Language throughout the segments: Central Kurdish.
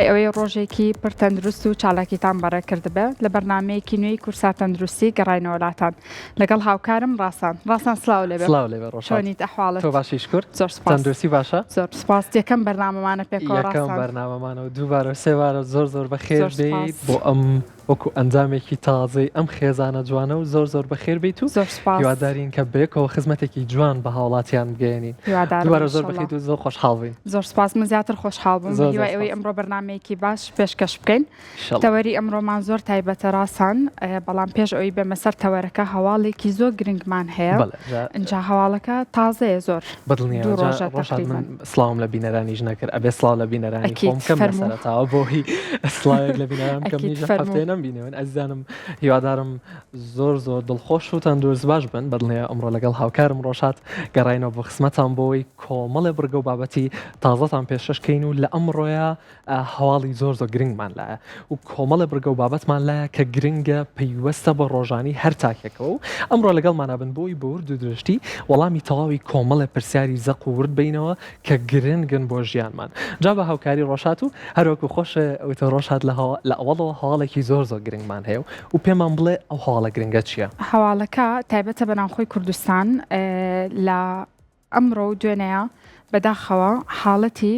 ئەوەی ڕۆژێکی پڕ تەندروست و چالاکیتان بەڕێ کردبێ لە بەرنامەیەکی نوێی کورسات تەندروستی گەڕاینەوە لاتان لەگەڵ هاوکارم ڕاسان. ڕاسان سڵاو لێبێ. سڵاو لێبێ ڕۆژهات. چۆنیت ئەحواڵت؟ تۆ باشی شکور. زۆر سپاس. تەندروستی باشە؟ زۆر سپاس. یەکەم بەرنامەمانە پێکەوە ڕاسان. یەکەم بەرنامەمانە و دووبارە و سێبارە زۆر زۆر بەخێر بێیت بۆ ئەم وەکو ئەنجامێکی تازەی ئەم خێزانە جوانە و زۆر زۆر بەخێر بیت و زۆر سپاس. هیوادارین کە بەیەکەوە خزمەتێکی جوان بە هاوڵاتیان بگەیەنین. هیوادارم دووبارە زۆر ئینشەڵا. بەخێر و زۆر خۆشحاڵ بووین. زۆر سپاس من زیاتر خۆشحاڵ بووم زۆر زۆر هیوای ئەوەی سپاس. ئەمڕۆ بەرنامەیەکی باش پێشکەش بکەین. ئیشەڵا. تەوەری ئەمڕۆمان زۆر تایبەتە ڕاسان بەڵام پێش ئەوەی بێمە سەر تەوەرەکە هەواڵێکی زۆر گرنگمان هەیە بەڵێ جا ئینجا هەواڵەکە تازەیە زۆر بەدڵنیایەوە دوو جا ڕۆژە ڕۆژهات من تەقریبەن. سڵاوم لە بینەرانیش نەکرد ئەبێ سڵاو لە بینەرانی ئەکید خۆم بکەم لە فەرموو. سەرەتاوە بۆی سڵاوێک لە بینەران بکەم ئەکید منیش ئەم فەرموو. هەفتەیە نەمبینیون ئەزیزانم هیوادارم زۆر زۆر دڵخۆش و تەندروست باش بن بەدڵنیایەوە ئەمڕۆ لەگەڵ هاوکارم ڕۆژهات گەڕاینەوە بۆ خزمەتان بۆی کۆمەڵێ بڕگە و بابەتی تازەتان پێشکەش کەین و لە ئەمڕۆیا هەواڵی زۆر زۆر گرنگمان لایە و کۆمەڵێ بڕگە و بابەتمان لایە کە گرنگە پەیوەستە بە ڕۆژانی هەر تاکێکەوە و ئەمڕۆ لەگەڵمانا بن بۆی بە ورد و درشتی وەڵامی تەواوی کۆمەڵێ پرسیاری زەق و ورد بینەوە کە گرنگن بۆ ژیانمان جا بە هاوکاری ڕۆژهات و هەروەکو خۆشێ وتە ڕۆژهات لە لە ئەوەڵەوە هەواڵێکی زۆر زۆر گرنگمان هەیە و و پێمان بڵێ ئەو هەواڵە گرنگە چییە؟ هەواڵەکە تایبەتە بە ناوخۆی کوردستان لە ئەمڕۆ و دوێنێیە بەداخەوە حاڵەتی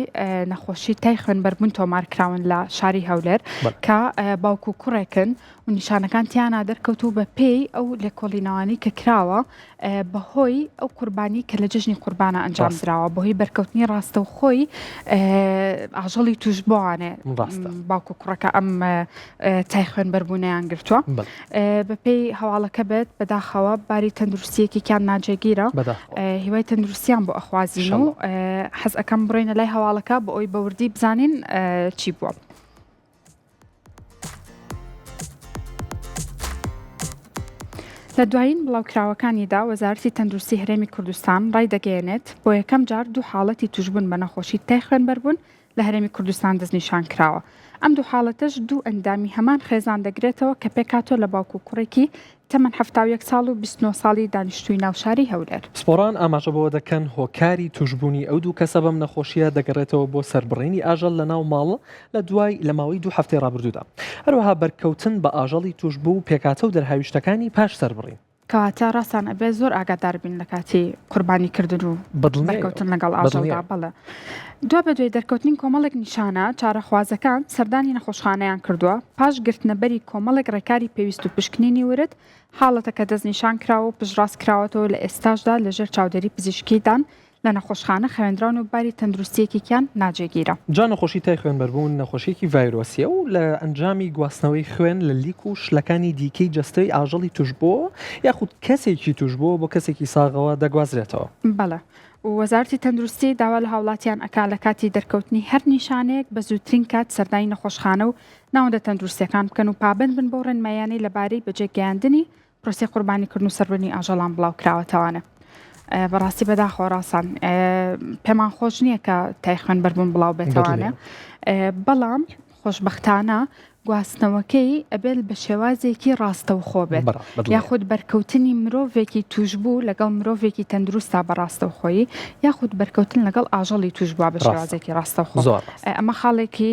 نەخۆشی تای خوێنبەربوون تۆمارکراون لە شاری هەولێر کە باوک و کوڕێکن و نیشانەکان تیانا دەرکەوت و بە پێی ئەو لێکۆڵینەوانەی کە کراوە بەهۆی ئەو قوربانی کە لە جەژنی قوربانە ئەنجام دراوە بەهۆی بەرکەوتنی ڕاستەوخۆی ئاژەڵی توشبووانێ باوک و کوڕەکە ئەم تای خوێنبەربوونەیان گرتووە. بەپێی هەواڵەکە بێت بەداخەوە باری تەندروستیەکێکیان ناجێگیرە هیوای تەندروستیان بۆ ئەخوازین و حەز ئەەکەم بڕۆینە لای هەواڵەکە بۆ ئەوی بەوردی بزانین چی بووە. لە دوایین بڵاوکراوەکانیدا وەزارەتی تەندروستی هەرێمی کوردستان ڕایدەگەیەنێت بۆ یەکەم جار دوو حاڵەتی توشبوون بە نەخۆشی تای خوێنبەربوون لە هەرێمی کوردستان دەستنیشان کراوە. ئەم دوو حاڵەتەش دوو ئەندامی هەمان خێزان دەگرێتەوە کە پێکهاتووە لە باوک و کوڕێکی تەمەن 71 ساڵ و 29 ساڵی دانیشتووی ناو شاری هەولێر. پسپۆڕان ئاماژە بەوە دەکەن، هۆکاری تووشبوونی ئەو دوو کەسە بەم نەخۆشییە دەگەڕێتەوە بۆ سەربڕینی ئاژەڵ لەناو ماڵ لە دوای لە ماوەی دوو هەفتەی ڕابردوودا، هەروەها بەرکەوتن بە ئاژەڵی تووشبوو و پێکهاتە و دەرهاویشتەکانی پاش سەربڕین. کەواتە ڕاستان ئەبێ زۆر ئاگادار بین لە کاتی قوربانی کردن و بەرکەوتن لەگەڵ ئاژەڵدا بەڵێ دوا بە دوای دەرکەوتنی کۆمەڵێک نیشانە چارەخوازەکان سەردانی نەخۆشخانەیان کردووە پاش گرتنەبەری کۆمەڵێک ڕێکاری پێویست و پشکنینی ورد حاڵەتەکە دەستنیشان کراوە و پشتڕاست کراوەتەوە لە ئێستاشدا لەژێر چاودێری پزیشکیدان لە نەخۆشخانە خەوێندراون و باری تەندروستییەکێکیان ناجێگیرە. جا نەخۆشی تای خوێنبەربوون نەخۆشییەکی ڤایرۆسییە و لە ئەنجامی گواستنەوەی خوێن لە لیک و شلەکانی دیکەی جەستەی ئاژەڵی توشبووەوە یاخود کەسێکی توشبووە بۆ کەسێکی ساغەوە دەگوازرێتەوە. بەڵێ وەزارەتی تەندروستی داوا لە هاوڵاتیان ئەکا لە کاتی دەرکەوتنی هەر نیشانەیەک بە زووترین کات سەردانی نەخۆشخانە و ناوەندە تەندروستییەکان بکەن و پابەند بن بەو ڕێنماییانەی لەبارەی بەجێ گەیاندنی پرۆسەی قوربانیکردن و سەربڕینی ئاژەڵان بڵاوکراوەتەوانە. بەڕاستی بەداخەوە ڕاسان پێمان خۆش نییە کە تای خوێنبەربوون بڵاو بێتەوانە بەڵام خۆشببختانە گواستنەوەکەی ئەبێت بە شێوازێکی ڕاستەوخۆ بێت یاخود بەرکەوتنی مرۆڤێکی توشبوو لەگەڵ مرۆڤێکی تەندروستا بە ڕاستەوخۆیی یاخود بەرکەوتن لەگەڵ ئاژەڵی توشبووە بە شێوازێکی ڕاستەوخۆ ئەمە خاڵێکی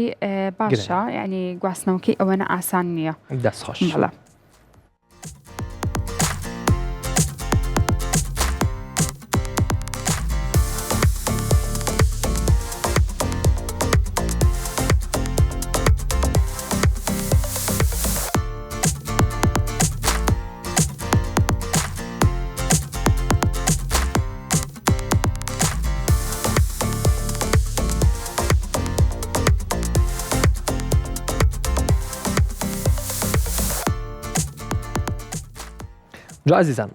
باشە ینی گواستنەوەکەی ئەوەنە ئاسان نییە دەست خۆش. جا ئازیزان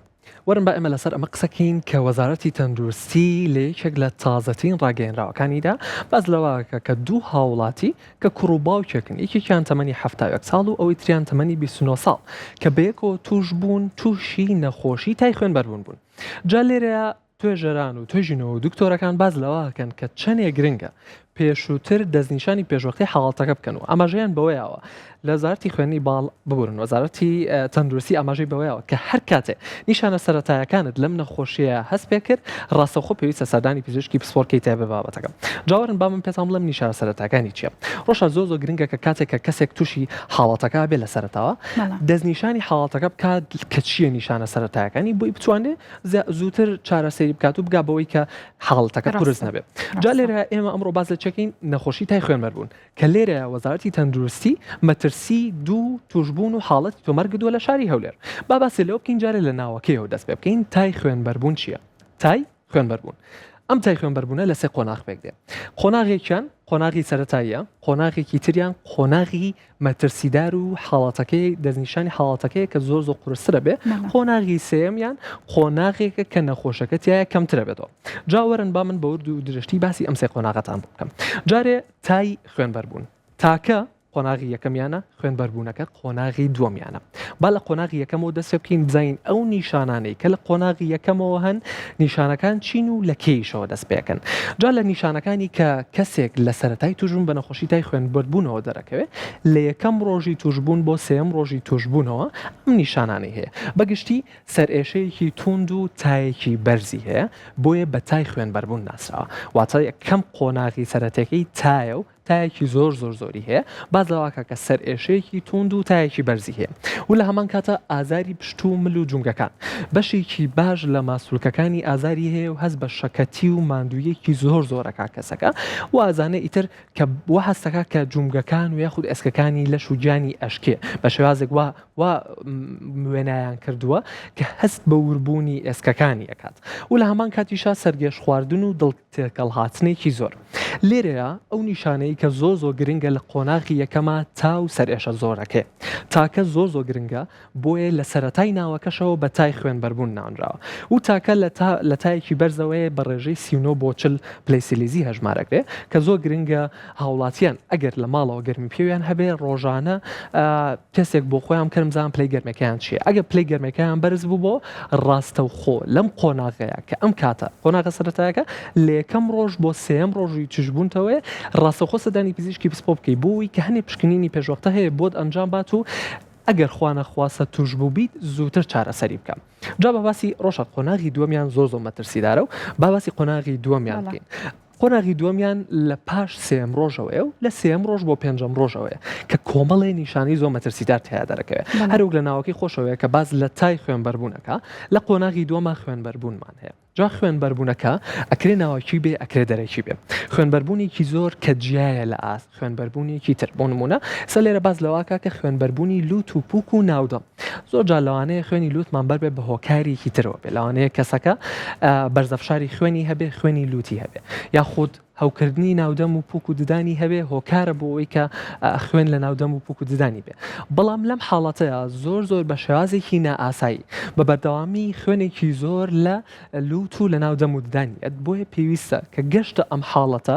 وەرن با ئێمە لەسەر ئەمە قسەکەین کە وەزارەتی تەندروستی لە یەکێک لە تازەترین ڕاگەیەنراوەکانیدا باس لەوەکە کە دوو هاوڵاتی کە کوڕ و باوکێکن یەکێکیان تەمەنی 71 ساڵ و ئەوی تریان تەمەنی 29 ساڵ کە بەیەکەوە توش بوون تووشی نەخۆشی تای خوێنبەربوون بوون جا لێرەیە توێژەران و توێژینەوە و دکتۆرەکان باس لەوە ئەکەن کە چەنێ گرنگە. پێشووتر دەستنیشانی پێشوەختەی حاڵەتەکە بکەن و ئاماژەیان بەوەیاوە لە وەزارەتی خوێندنی باڵ ببورن وەزارەتی تەندروستی ئاماژەی بەوەیاوە کە هەر کاتێ نیشانە سەرەتایەکانت لەم نەخۆشیە هەست پێ کرد ڕاستەوخۆ پێویستە سەردانی پزیشکی پسپۆر کەی تایبەت بە بابەتەکە جا وەرن با من پێتان بڵێم نیشانە سەرەتاکانی چییە ڕۆشا زۆر زۆر گرنگە کە کاتێک کە کەسێک تووشی حاڵەتەکە بێ لە سەرەتاوە دەستنیشانی حاڵەتەکە بکات کە چییە نیشانە سەرەتایەکانی بۆی بتوانێت زووتر چارەسەری بکات و بگا بەوەی کە حاڵەتەکە قورس نەبێت جا لێرە ئێمە ئەمڕۆ باس لە چەکەین نەخۆشی تای خوێنبەربوون کە لێرە وەزارەتی تەندروستی مەترسی دوو توشبوون و حاڵەتی تۆمار کردووە لە شاری هەولێر. با باسی لەوە بکەین جارێ لە ناوەکەیەوە دەست پێ بکەین تای خوێنبەربوون چییە؟ تای خوێنبەربوون ئەم تای خوێنبەربوونە لە سێ قۆناغ پێک دێ. قۆناغێکیان قۆناغی سەرەتاییە، قۆناغێکی تریان قۆناغی مەترسیدار و حاڵەتەکەی دەستنیشانی حاڵەتەکەیە کە زۆر زۆر قورسترە بێ، قۆناغی سێیەمیان قۆناغێکە کە نەخۆشەکە تیایا کەمترە بێتەوە. جا وەرن با من بە ورد و درشتی باسی ئەم سێ قۆناغەتان بۆ بکەم. جارێ تای خوێنبەربوون تاکە قۆناغی یەکەمیانە، خوێنبەربوونەکە قۆناغی دووەمیانە. با لە قۆناغی یەکەمەوە دەست پێ بکەین بزانین ئەو نیشانانەی کە لە قۆناغی یەکەمەوە هەن نیشانەکان چین و لە کێیشەوە دەست پێکەن. جا لە نیشانەکانی کە کەسێک لە سەرەتای تووشبوون بە نەخۆشی تای خوێنبەربوونەوە دەرەکەوێ لە یەکەم ڕۆژی تووشبوون بۆ سێیەم ڕۆژی تووشبوونەوە ئەم نیشانانەی هەیە. بە گشتی سەرئێشەیەکی توند و تایەکی بەرزی هەیە، بۆیە بە تای خوێنبەربوون ناسراوە، واتە یەکەم قۆناغی سەرەتەکەی تایە و تایەکی زۆر زۆر زۆری هەیە، باس لەوەکە کە سەرئێشەیەکی توند و تایەکی بەرزی هەیە و لە هەمان کاتا ئازاری پشت و مل و جومگەکان، بەشێکی باش لە ماسولکەکانی ئازاری هەیە و هەست بە شەکەتی و ماندوویەکی زۆر زۆرەکا کەسەکە و ئازانێ ئیتر کە وا هەستەکا کە جومگەکان و یاخود ئێسکەکانی لەش و گیانی ئەشکێ بە شێوازێک وا وا وێنایان کردووە کە هەست بە وربوونی ئێسکەکانی ئەکات و لە هەمان کاتیشا سەرگێژ خواردن و دڵ تێکەڵ هاتنێکی زۆر لێرەیە ئەو نیشانەی کە زۆر زۆر گرنگە لە قۆناغی یەکەما تا و سەرئێشە زۆرەکەی تاکە زۆر زۆر گرنگە بۆیە لە سەرەتای ناوەکەشەوە بە تای خوێنبەربوون ناونراوە و تاکە لە تا لە تایەکی بەرزەوەیە بە ڕێژەی 39 بۆ 40 پلەی سیلیزی هەژمارەکرێ کە زۆر گرنگە هاوڵاتیان ئەگەر لە ماڵەوە گەرمی پێویان هەبێ ڕۆژانە تێستێک بۆ خۆیان بکەن بزانن پلەی گەرمەکەیان چییە ئەگەر پلەی گەرمەکەیان بەرز بوو بۆ ڕاستەوخۆ لەم قۆناغەیە کە ئەم کاتە قۆناغە سەرەتایەکە لە یەکەم ڕۆژ بۆ سێیەم ڕۆژی توشبوونتەوەیە ڕاستەوخۆ سەردانی پزیشکی پسپۆر بکەی بۆ ئەوەی کە هەنێ پشکنینی پێشوەختە هەیە بۆت ئەنجام بات و ئەگەر خوانەخواستە توشبووبیت زووتر چارەسەری بکە. جا با باسی ڕۆژە قۆناغی دووەمیان زۆر زۆر مەترسیدارە و با باسی قۆناغی دووەمیان بکەین. قۆناغی دووەمیان لە پاش سێم ڕۆژەوەیە و لە سێم ڕۆژ بۆ پێنجەم ڕۆژەوەیە کە کۆمەڵێ نیشانەی زۆر مەترسیدار تیا دەرەکەوێت هەروەک لە ناوەکەی خۆشەوەیە کە باس لە تای خوێنبەربوونەکە لە قۆناغی دووەما خوێنبەربوونمان هەیە. جا خوێنبەربوونەکە ئەکرێ ناوەکی بێ ئەکرێ دەرەکی بێ. خوێنبەربوونێکی زۆر کە جیایە لە ئاست خوێنبەربوونێکی تر. بۆ نموونە ئێستا لێرە باس لەوە ئەکا کە خوێنبەربوونی لووت و پووک و ناودڵ. زۆر جار لەوانەیە خوێنی لووتمان بەربێ بە هۆکارێکی ترەوە بێ. لەوانەیە کەسەکە بەرزەفشاری خوێنی هەبێ خوێنی لووتی هەبێ. یاخود هەوکردنی ناودەم و پوک و ددانی هەبێ هۆکارە بۆ ئەوەی کە خوێن لە ناودەم و پوک و ددانی بێ بەڵام لەم حاڵەتەیە زۆر زۆر بە شێوازێکی نائاسایی بە بەردەوامی خوێنێکی زۆر لە لوت و لە ناودەم و ددانی ئەت بۆیە پێویستە کە گەشتە ئەم حاڵەتە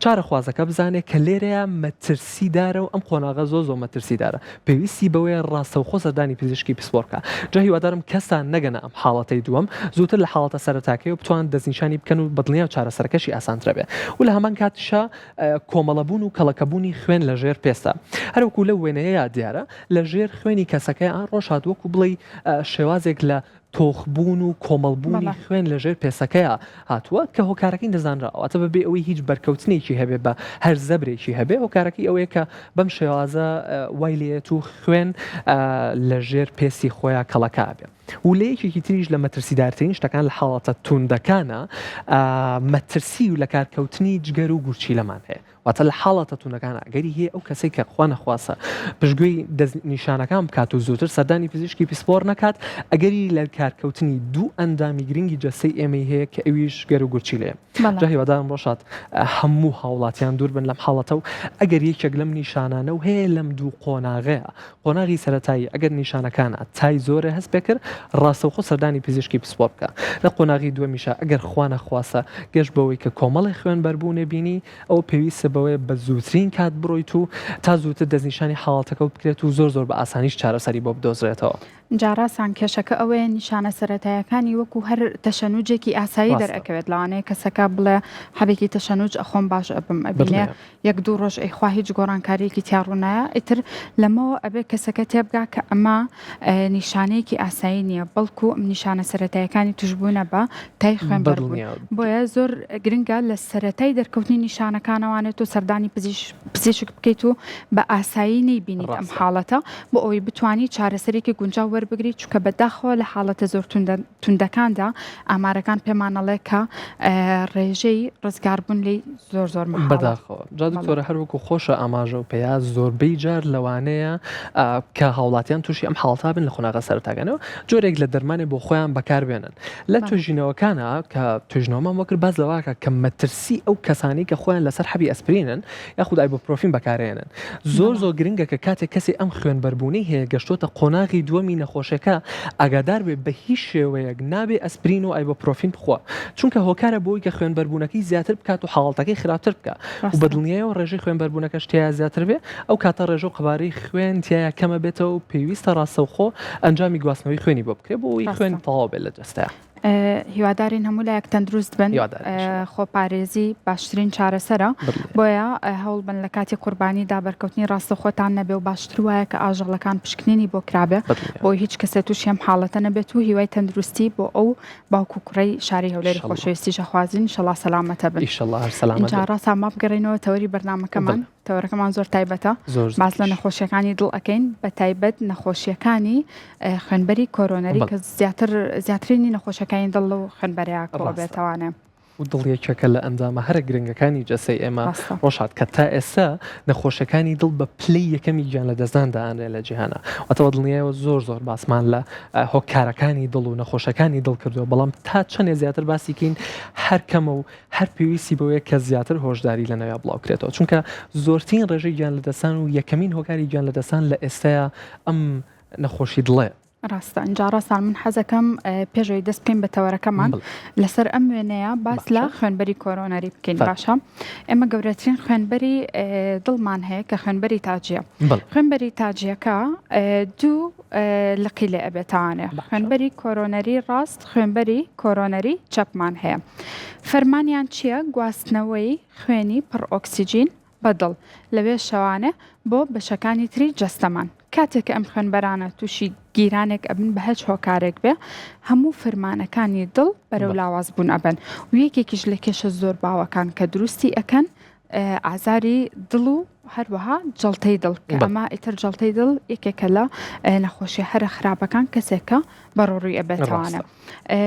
چارەخوازەکە بزانێت کە لێرەیە مەترسیدارە و ئەم قۆناغە زۆر زۆر مەترسیدارە پێویستی بەوەیە ڕاستەوخۆ سەردانی پزیشکی پسپۆڕ بکا. جا هیوادارم کەستان نەگەنە ئەم حاڵەتەی دووەم، زووتر لە حاڵەتە سەرەتاکەیەوە بتوانن دەستنیشانی بکەن و بەدڵنیام چارەسەرەکەشی ئاسانترە بێ و لە هەمان کاتیشا کۆمەڵەبوون و کەڵەکەبوونی خوێن لە ژێر پێستە هەروەکو لەو وێنەیەیا دیارە لە ژێر خوێنی کەسەکەیا ڕۆژهات وەکو بڵێی شێوازێک لە تۆخبوون و کۆمەڵبوونی خوێن لە ژێر پێسەکەیا هاتووە کە هۆکارەکەی نەزانراوە واتە بەبێ ئەوەی هیچ بەرکەوتنێکی هەبێ بە هەر زەبرێکی هەبێ هۆکارەکەی ئەوەیە کە بەم شێوازە وای لێت و خوێن لە ژێر پێستی خۆیان کەڵەکە بێ و لە یەکێکی تریش لە مەترسیدارترین شتەکان لە حاڵەتە توندەکانە مەترسی و لەکارکەوتنی جگەر و گورچیلەمان هەیە واتە لە حاڵەتە توندەکان ئەگەری هەیە ئەو کەسەی کە خوا نەخواستە پشتگوێی دەست نیشانەکان بکات و زووتر سەردانی پزیشکی پسپۆڕ نەکات ئەگەری لە کارکەوتنی دوو ئەندامی گرنگی جەستەی ئێمەی هەیە کە ئەویش گەر و گورچیلەیە. جا هیوادارم ڕۆژهات هەموو هاوڵاتیان دوور بن لەم حاڵەتە و ئەگەر یەکێک لەم نیشانانە و هەیە لەم دوو قۆناغەیە قۆناغی سەرەتایی ئەگەر نیشانەکانە تای زۆرە هەست پێکرد ڕاستەوخۆ سەردانی پزیشکی پسپۆڕ بکە لە قۆناغی دووەمیشا ئەگەر خوا نەخواستە گەشت بەوەی کە کۆمەڵێ خوێن بەربوونێ بینی ئەوە پێویستە. بەوەیە بە زووترین کات بڕۆیت و تا زووتر دەستنیشانی حاڵەتەکە بکرێت و زۆر زۆر بە ئاسانیش چارەسەری بۆ بدۆزرێتەوە. جا ڕاستان کێشەکە ئەوەیە نیشانە سەرەتایەکانی وەکو هەر تەشەنوجێکی ئاسایی دەرئەکەوێت لەوانەیە کەسەکە بڵێ حەبێکی تەشەنوج ئەخۆم باش ئەبم ئەبینێ یەک دوو ڕۆژ ئەیخوا هیچ گۆڕانکاریەکی تیا ڕوونایە ئیتر لەمەوە ئەبێ کەسەکە تێبگا کە ئەمە نیشانەیەکی ئاسایی نییە بەڵکو ئەم نیشانە سەرەتایەکانی توشبوونە بە تای خوێنبەربوون بۆیە زۆر گرنگە لە سەرەتای دەرکەوتنی نیشانەکانەوانێت تۆ سەردانی پزیشک بکەیت و بە ئاسایی نەیبینیت ئەم حاڵەتە بۆ ئەوەی بتانی چارەسەرێکی گونجاو وەربگریت چونکە بەداخەوە لە حاڵەتە زۆر توندەکاندا ئامارەکان پێمانەڵێ کە ڕێژەی ڕزگاربوون لێی زۆر زۆر مەحاڵە. بەداخەوە جا دکتۆرە هەر وەکو خۆشە ئاماژە و پێیا زۆربەی جار لەوانەیە کە هاوڵاتیان تووشی ئەم حاڵەتە بن لە قۆناغە سەرەتاکانەوە جۆرێک لە دەرمانێ بۆ خۆیان بەکاربێنن لە توێژینەوەکانە کە توێژینەوەمان بۆ کرد باس لەوەکە کە مەترسی ئەو کەسانی کە خۆیان لەسەر حەبی ئەسپرینن یاخود ئایبۆپرۆفین بەکارێنن زۆر زۆر گرنگە کە کاتێک کەسێ ئەم خوێنبەربوونەی هەیە گەشتۆتە قۆناغی دووەمی نەخۆشەکە ئاگادار بێ بە هیچ شێوەیەک نابێ ئەسپرین و ئایبۆپرۆفین بخوا چونکە هۆکارە بۆی کە خوێنبەربوونەکەی زیاتر بکات و حاڵەتەکەی خراپتر بکا و بە دڵنیایەوە ڕێژەی خوێنبەربوونەکەش تیایا زیاتر بێ ئەو کاتە ڕێژە و قەبارەی خوێن تیایا کەمە بێتەوە و پێویستە ڕاستەوخۆ ئەنجامی گواستنەوەی خوێنی بۆ بکرێ بۆ ئەوەی خوێن تەواو بێت لە جەستەیا. هیوادارین هەموو لایەک تەندروست بن خۆپارێزی باشترین چارەسەرە بۆیە هەوڵ بن لە کاتی قوربانیدا بەرکەوتنی ڕاستەخۆتان نەبێ و باشتر وایە کە ئاژەڵەکان پشکنینی بۆ کرابێ بۆ هیچ کەسێ تووشی ئەم حاڵەتە نەبێت و هیوای تەندروستی بۆ ئەو باوک و کوڕەی شاری هەولێری خۆشەویستیش ئەخوازین ئیشەڵا سەلامەتە بن ئیشەڵا هەر سەلامەت ئینجا ڕاستان با بگەڕێینەوە تەوەری بەرنامەکەمان تەوەرەکەمان زۆر تایبەتە باس لە نەخۆشیەکانی دڵ ئەکەین بە تایبەت نەخۆشیەکانی خوێنبەری کۆرۆنەری کە زیاتر زیاترینی نەخۆشەکانی دڵ و خوێنبەرەیە کۆبێتەوانێ. و دڵ یەکێکە لە ئەندامە هەرە گرنگەکانی جەستەی ئێمە ڕۆژهات کە تا ئێستا نەخۆشیەکانی دڵ بە پلەی یەکەمی گیان لەدەستدان دائەنرێ لە جیهانا واتە بە دڵنیایەوە زۆر زۆر باسمان لە هۆکارەکانی دڵ و نەخۆشەکانی دڵ کردووە بەڵام تا چەندێ زیاتر باسی کەین هەر کەمە و هەر پێویستی بەوەیە کە زیاتر هۆشداری لە ناویا بڵاو کرێتەوە چونکە زۆرترین ڕێژەی گیان لەدەستان و یەکەمین هۆکاری گیان لەدەستان لە ئێستایا ئەم نەخۆشی دڵەیە. ڕاستە ئینجا ڕاستان من حەزەکەم پێش ئەوەی دەست بکەین بە تەوەرەکەمان لەسەر ئەم وێنەیە باس لە خوێنبەری کۆرۆنەری بکەین باشە ئێمە گەورەترین خوێنبەری دڵمان هەیە کە خوێنبەری تاجیە خوێنبەری تاجیەکە دوو لقی لێ ئەبێتوانێ خوێنبەری کۆرۆنەری ڕاست خوێنبەری کۆرۆنەری چەپمان هەیە فەرمانیان چییە گواستنەوەی خوێنی پڕ ئۆکسجین بە دڵ، لەوێ شەوانە بۆ بەشەکانی تری جەستەمان. کاتێک کە ئەم خوێنبەرانە تووشی گیرانێک ئەبن بە هەچ هۆکارێک بێ، هەموو فرمانەکانی دڵ بەرەو لاواز بوون ئەبەن و یەکێکیش لە کێشە زۆر باوەکان کە دروستی ئەکەن ئازاری دڵ و هەروەها جەڵتەی دڵ کە ئەمە ئیتر جەڵتەی دڵ یەکێکە لە نەخۆشیە هەرە خراپەکان کەسێکە بەڕۆڕووی ئەبێتەوانە.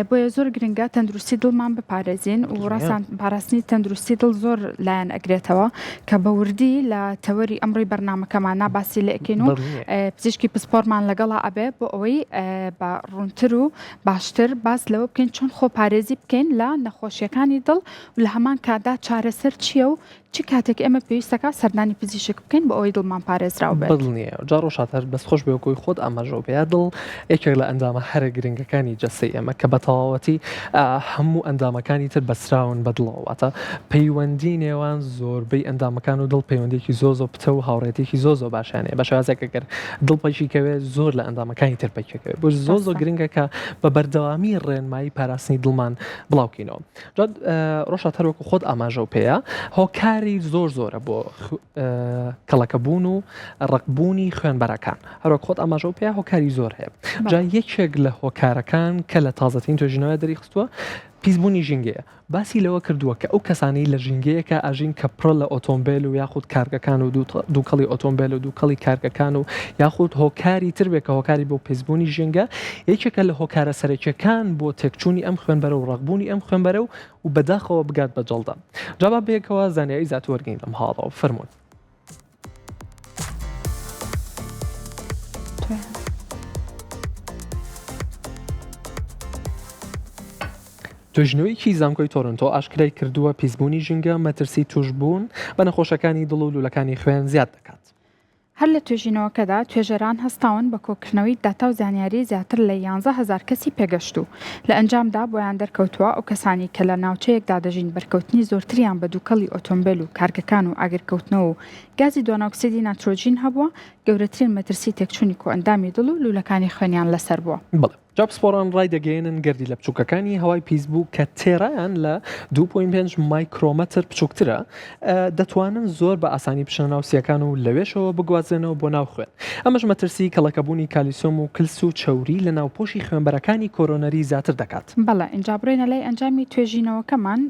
بۆیە زۆر گرنگە تەندروستی دڵمان بپارێزین و ڕاستان پاراستنی تەندروستی دڵ زۆر لایەن ئەگرێتەوە کە بە وردی لە تەوەری ئەمڕۆی بەرنمەکەمان ناباسی لەکەین و پزیشکی پسپۆرمان لەگەڵا ئەبێ بۆ ئەوەی بە ڕوونتر و باشتر باس لەوە بکەین چۆن خۆپارێزی بکەین لە نەخۆشیەکانی دڵ و لە هەمان کاتدا چارەسەر چییە و چ کاتێک ئێمە پێویستەکا سەردانی پزیشک بکەین بۆ ئەوەی دڵمان پارێزراو بێت؟ بەدڵنیایەوە. جا ڕۆژهات هەر دەست خۆش بێ وەکو خۆت ئاماژەو پێیا دڵ یەکێک لە ئەندامە هەرە گرنگەکانی جەستەی ئێمە کە بە تەواوەتی هەموو ئەندامەکانی تر بەستراون بە دڵەوە واتە پەیوەندی نێوان زۆربەی ئەندامەکان و دڵ پەیوەندیەکی زۆر زۆر پتەو و هاوڕێتیەکی زۆر زۆر باشیان هەیە بە شێوازێک ئەگەر دڵ پەکی کەوێ زۆر لە ئەندامەکانی تر پەکیەکەوێ بۆ زۆر زۆر گرنگە کە بە بەردەوامی ڕێنمایی پاراستنی دڵمان بڵاوکەینەوە. جا ڕۆژهات هەر وەکو خۆت ئاماژەو پێیە هۆکاری زۆر زۆرە بۆ کەڵەکەبوون و ڕقبوونی خوێنبەرەکان هەروەک خۆت ئاماژەو پێ هۆکاری زۆر هەیە جا یەکێک لە هۆکارەکان کە لە تازەترین توێژینەوە دەریخستووە پیسبوونی ژینگەیە باسی لەوە کردووە کە ئەو کەسانەی لە ژینگەیەکە ئەژین کە پڕە لە ئۆتۆمبیل و یاخود کارگەکان و دووکەڵی ئۆتۆمبیل و دووکەڵی کارگەکان و یاخود هۆکاری تر بێ کە هۆکاری بۆ پیسبوونی ژینگە یەکێکە لە هۆکارە سەرەکیەکان بۆ تێکچوونی ئەم خوێنبەرە و ڕەقبوونی ئەم خوێنبەرە و و بەداخەوە بگات بە جەڵدە. جا با بەیەکەوە زانیاری زیاتر وەرگرین لەم هەواڵەوە. فەرموون. توێژینەوەیەکی زانکۆی تۆرنتۆ ئاشکرای کردووە پیسبوونی ژینگە مەترسی تووشبوون بە نەخۆشەکانی دڵ و لوولەکانی خوێن زیاد دەکات. هەر لە توێژینەوەکەدا توێژەران هەستاون بە کۆکردنەوەی داتا و زانیاری زیاتر لە 11 هەزار کەسی پێگەشتوو. لە ئەنجامدا بۆیان دەرکەوتووە ئەو کەسانەی کە لە ناوچەیەکدا دەژین بەرکەوتنی زۆرتریان بە دووکەڵی ئۆتۆمبێل و کارگەکان و ئاگرکەوتنەوە و گازی دوانۆکسیدی ناترۆجین هەبووە، گەورەترین مەترسی تێکچوونی کۆئەندامی دڵ و لوولەکانی خوێنیان لەسەر بووە. بەڵێ. جا پسپۆڕان ڕایدەگەیەنن گەردیلە بچووکەکانی هەوای پیسبوو کە تێرایان لە 2.5 مایکرۆمەتر بچووکترە، دەتوانن زۆر بە ئاسانی بچنە ناو سییەکان و لەوێشەوە بگوازرێنەوە بۆ ناو خوێن. ئەمەش مەترسی کەڵەکەبوونی کالیسیۆم و کلس و چەوری لە ناوپۆشی خوێنبەرەکانی کۆرۆنەری زیاتر دەکات. بەڵێ، ئینجا بڕۆینە لای ئەنجامی توێژینەوەکەمان،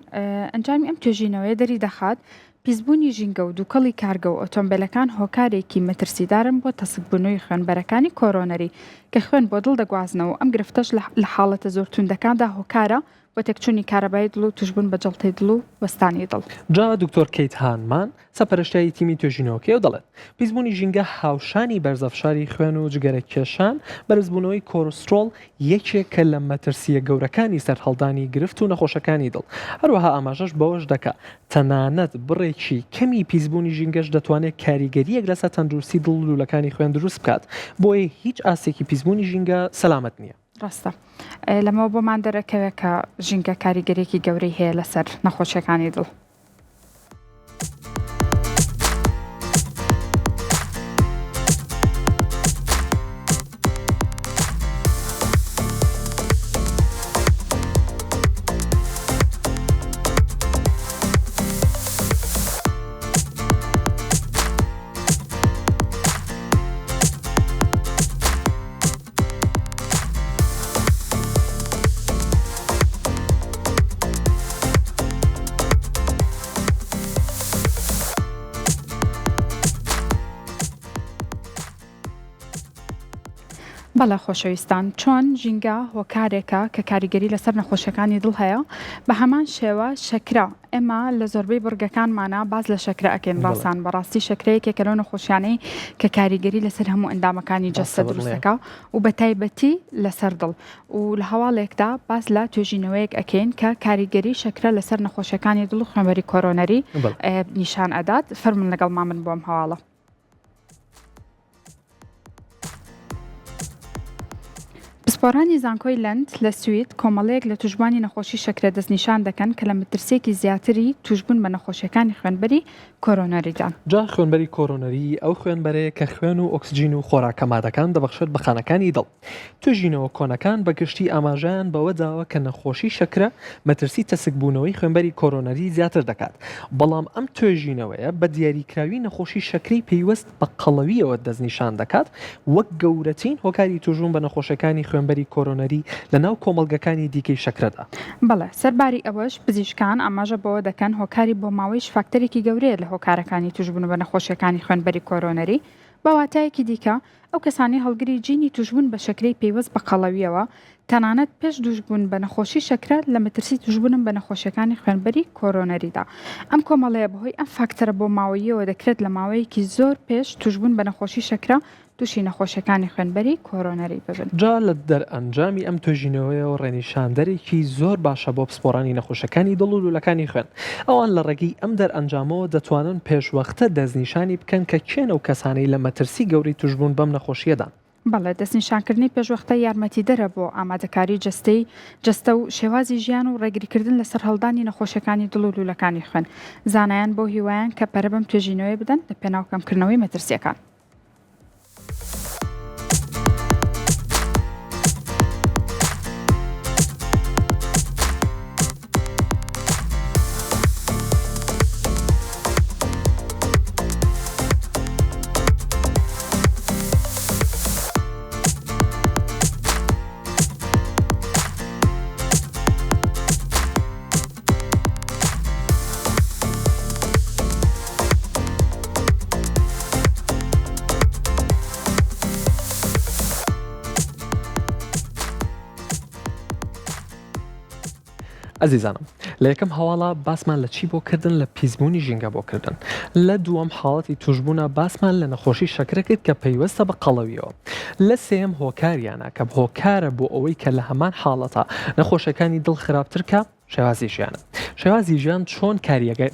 ئەنجامی ئەم توێژینەوەیە دەریدەخات پیسبوونی ژینگە و دووکەڵی کارگە و ئۆتۆمبێلەکان هۆکارێکی مەترسیدارن بۆ تەسکبوونەوەی خوێنبەرەکانی کۆرۆنەری کە خوێن بۆ دڵ دەگوازنەوە و ئەم گرفتەش لە حاڵەتە زۆر توندەکاندا هۆکارە بۆ تێکچوونی کارەبایی دڵ و تووشبوون بە جەڵتەی دڵ و وەستانی دڵ. جا دکتۆر کەیت هانمان، سەرپەرشتیاری تیمی توێژینەوەکەیە و دەڵێت، پیسبوونی ژینگە هاوشانی بەرزەفشاری خوێن و جگەرەکێشان، بەرزبوونەوەی کۆرسترۆڵ یەکێکە لە مەترسییە گەورەکانی سەرهەڵدانی گرفت و نەخۆشەکانی دڵ، هەروەها ئاماژەش بەوەش دەکا، تەنانەت بڕێکی کەمی پیسبوونی ژینگەش دەتوانێت کاریگەرییەک لەسەر تەندروستی دڵ و لوولەکانی خوێن دروست بکات، بۆیە هیچ ئاستێکی پیسبوونی ژینگە سەلامەت نییە. ڕاستە. لەمەوە بۆمان دەرەکەوێت کە ژینگە کاریگەرییەکی گەورەی هەیە لەسەر نەخۆشییەکانی دڵ. بەڵێ خۆشەویستان چۆن ژینگە هۆکارێکە کە کاریگەری لەسەر نەخۆشیەکانی دڵ هەیە بە هەمان شێوە شەکرە ئێمە لە زۆربەی بڕگەکانمانە باس لە شەکرە ئەکەین ڕاستان بەڕاستی شەکرە یەکێکە لەو نەخۆشیانەی کە کاریگەری لەسەر هەموو ئەندامەکانی جەستە دروستەکە و بە تایبەتی لەسەر دڵ و لە هەواڵێکدا باس لە توێژینەوەیەک ئەکەین کە کاریگەری شەکرە لەسەر نەخۆشیەکانی دڵ و خوێنبەری کۆرۆنەری نیشان ئەدات فەرمون لەگەڵمان بن بۆم هەواڵە. پسپۆڕانی زانکۆی لەند لە سوید کۆمەڵەیەک لە تووشبووانی نەخۆشی شەکرە دەستنیشان دەکەن کە لە مەترسییەکی زیاتری تووشبوون بە نەخۆشییەکانی خوێنبەری کۆرۆنەریدان. جا خوێنبەری کۆرۆنەری ئەو خوێنبەرەیە کە خوێن و ئۆکسجین و خۆراکە مادەکان دەبەخشێت بە خانەکانی دڵ. توێژینەوە کۆنەکان بە گشتی ئاماژەیان بەوە داوە کە نەخۆشی شەکرە مەترسی تەسکبوونەوەی خوێنبەری کۆرۆنەری زیاتر دەکات، بەڵام ئەم توێژینەوەیە بە دیاریکراوی نەخۆشی شەکرەی پەیوەست بە قەڵەوییەوە دەستنیشان دەکات وەک گەورەترین هۆکاری تووشبوون بە نەخۆشیەکانی خوێنبەری کۆرۆنەری لەناو کۆمەڵگەکانی دیکەی شەکرەدا. بەڵێ، سەرباری ئەوەش پزیشکان ئاماژە بەوە دەکەن هۆکاری بۆماوەیش فاکتەرێکی گەورەیە لە هۆکارەکانی تووشبوون بە نەخۆشیەکانی خوێنبەری کۆرۆنەری، بە واتایەکی دیکە ئەو کەسانەی هەڵگری جینی تووشبوون بە شەکرەی پەیوەست بە قەڵەوییەوە، تەنانەت پێش دووشبوون بە نەخۆشی شەکرە لە مەترسی تووشبوونن بە نەخۆشیەکانی خوێنبەری کۆرۆنەریدا. ئەم کۆمەڵەیە بەهۆی ئەم فاکتەرە بۆماوەییەوە دەکرێت لە ماوەیەکی زۆر پێش تووشبوون بە نەخۆشی شەکرە تووشی نەخۆشیەکانی خوێنبەری کۆرۆنەری ببن. جا لە دەرئەنجامی ئەم توێژینەوەیەوە ڕێنیشاندەرێکی زۆر باشە بۆ پسپۆڕانی نەخۆشەکانی دڵ و لوولەکانی خوێن. ئەوان لە ڕێگەی ئەم دەرئەنجامەوە دەتوانن پێشوەختە دەستنیشانی بکەن کە کێن ئەو کەسانەی لە مەترسی گەورەی تووشبوون بەم نەخۆشییەدان. بەڵێ، دەستنیشانکردنی پێشوەختە یارمەتیدەرە بۆ ئامادەکاری جەستەی جەستە و شێوازی ژیان و ڕێگریکردن لە سەرهەڵدانی نەخۆشیەکانی دڵ و لوولەکانی خوێن. زانایان بەو هیوایەن کە پەرە بەم توێژینەوەیە بدەن لە پێناو کەمکردنەوەی مەترسییەکان. ئەزیزانم لە یەکەم هەواڵە باسمان لە چی بۆ کردن لە پیسبوونی ژینگە بۆ کردن لە دووەم حاڵەتی توشبوونە باسمان لە نەخۆشی شەکرە کرد کە پەیوەستە بە قەڵەویەوە لە سێیەم هۆکاریانە کە هۆکارە بۆ ئەوەی کە لە هەمان حاڵەتە نەخۆشەکانی دڵ خراپتر کە شێوازی ژیانە. شێوازی ژیان چۆن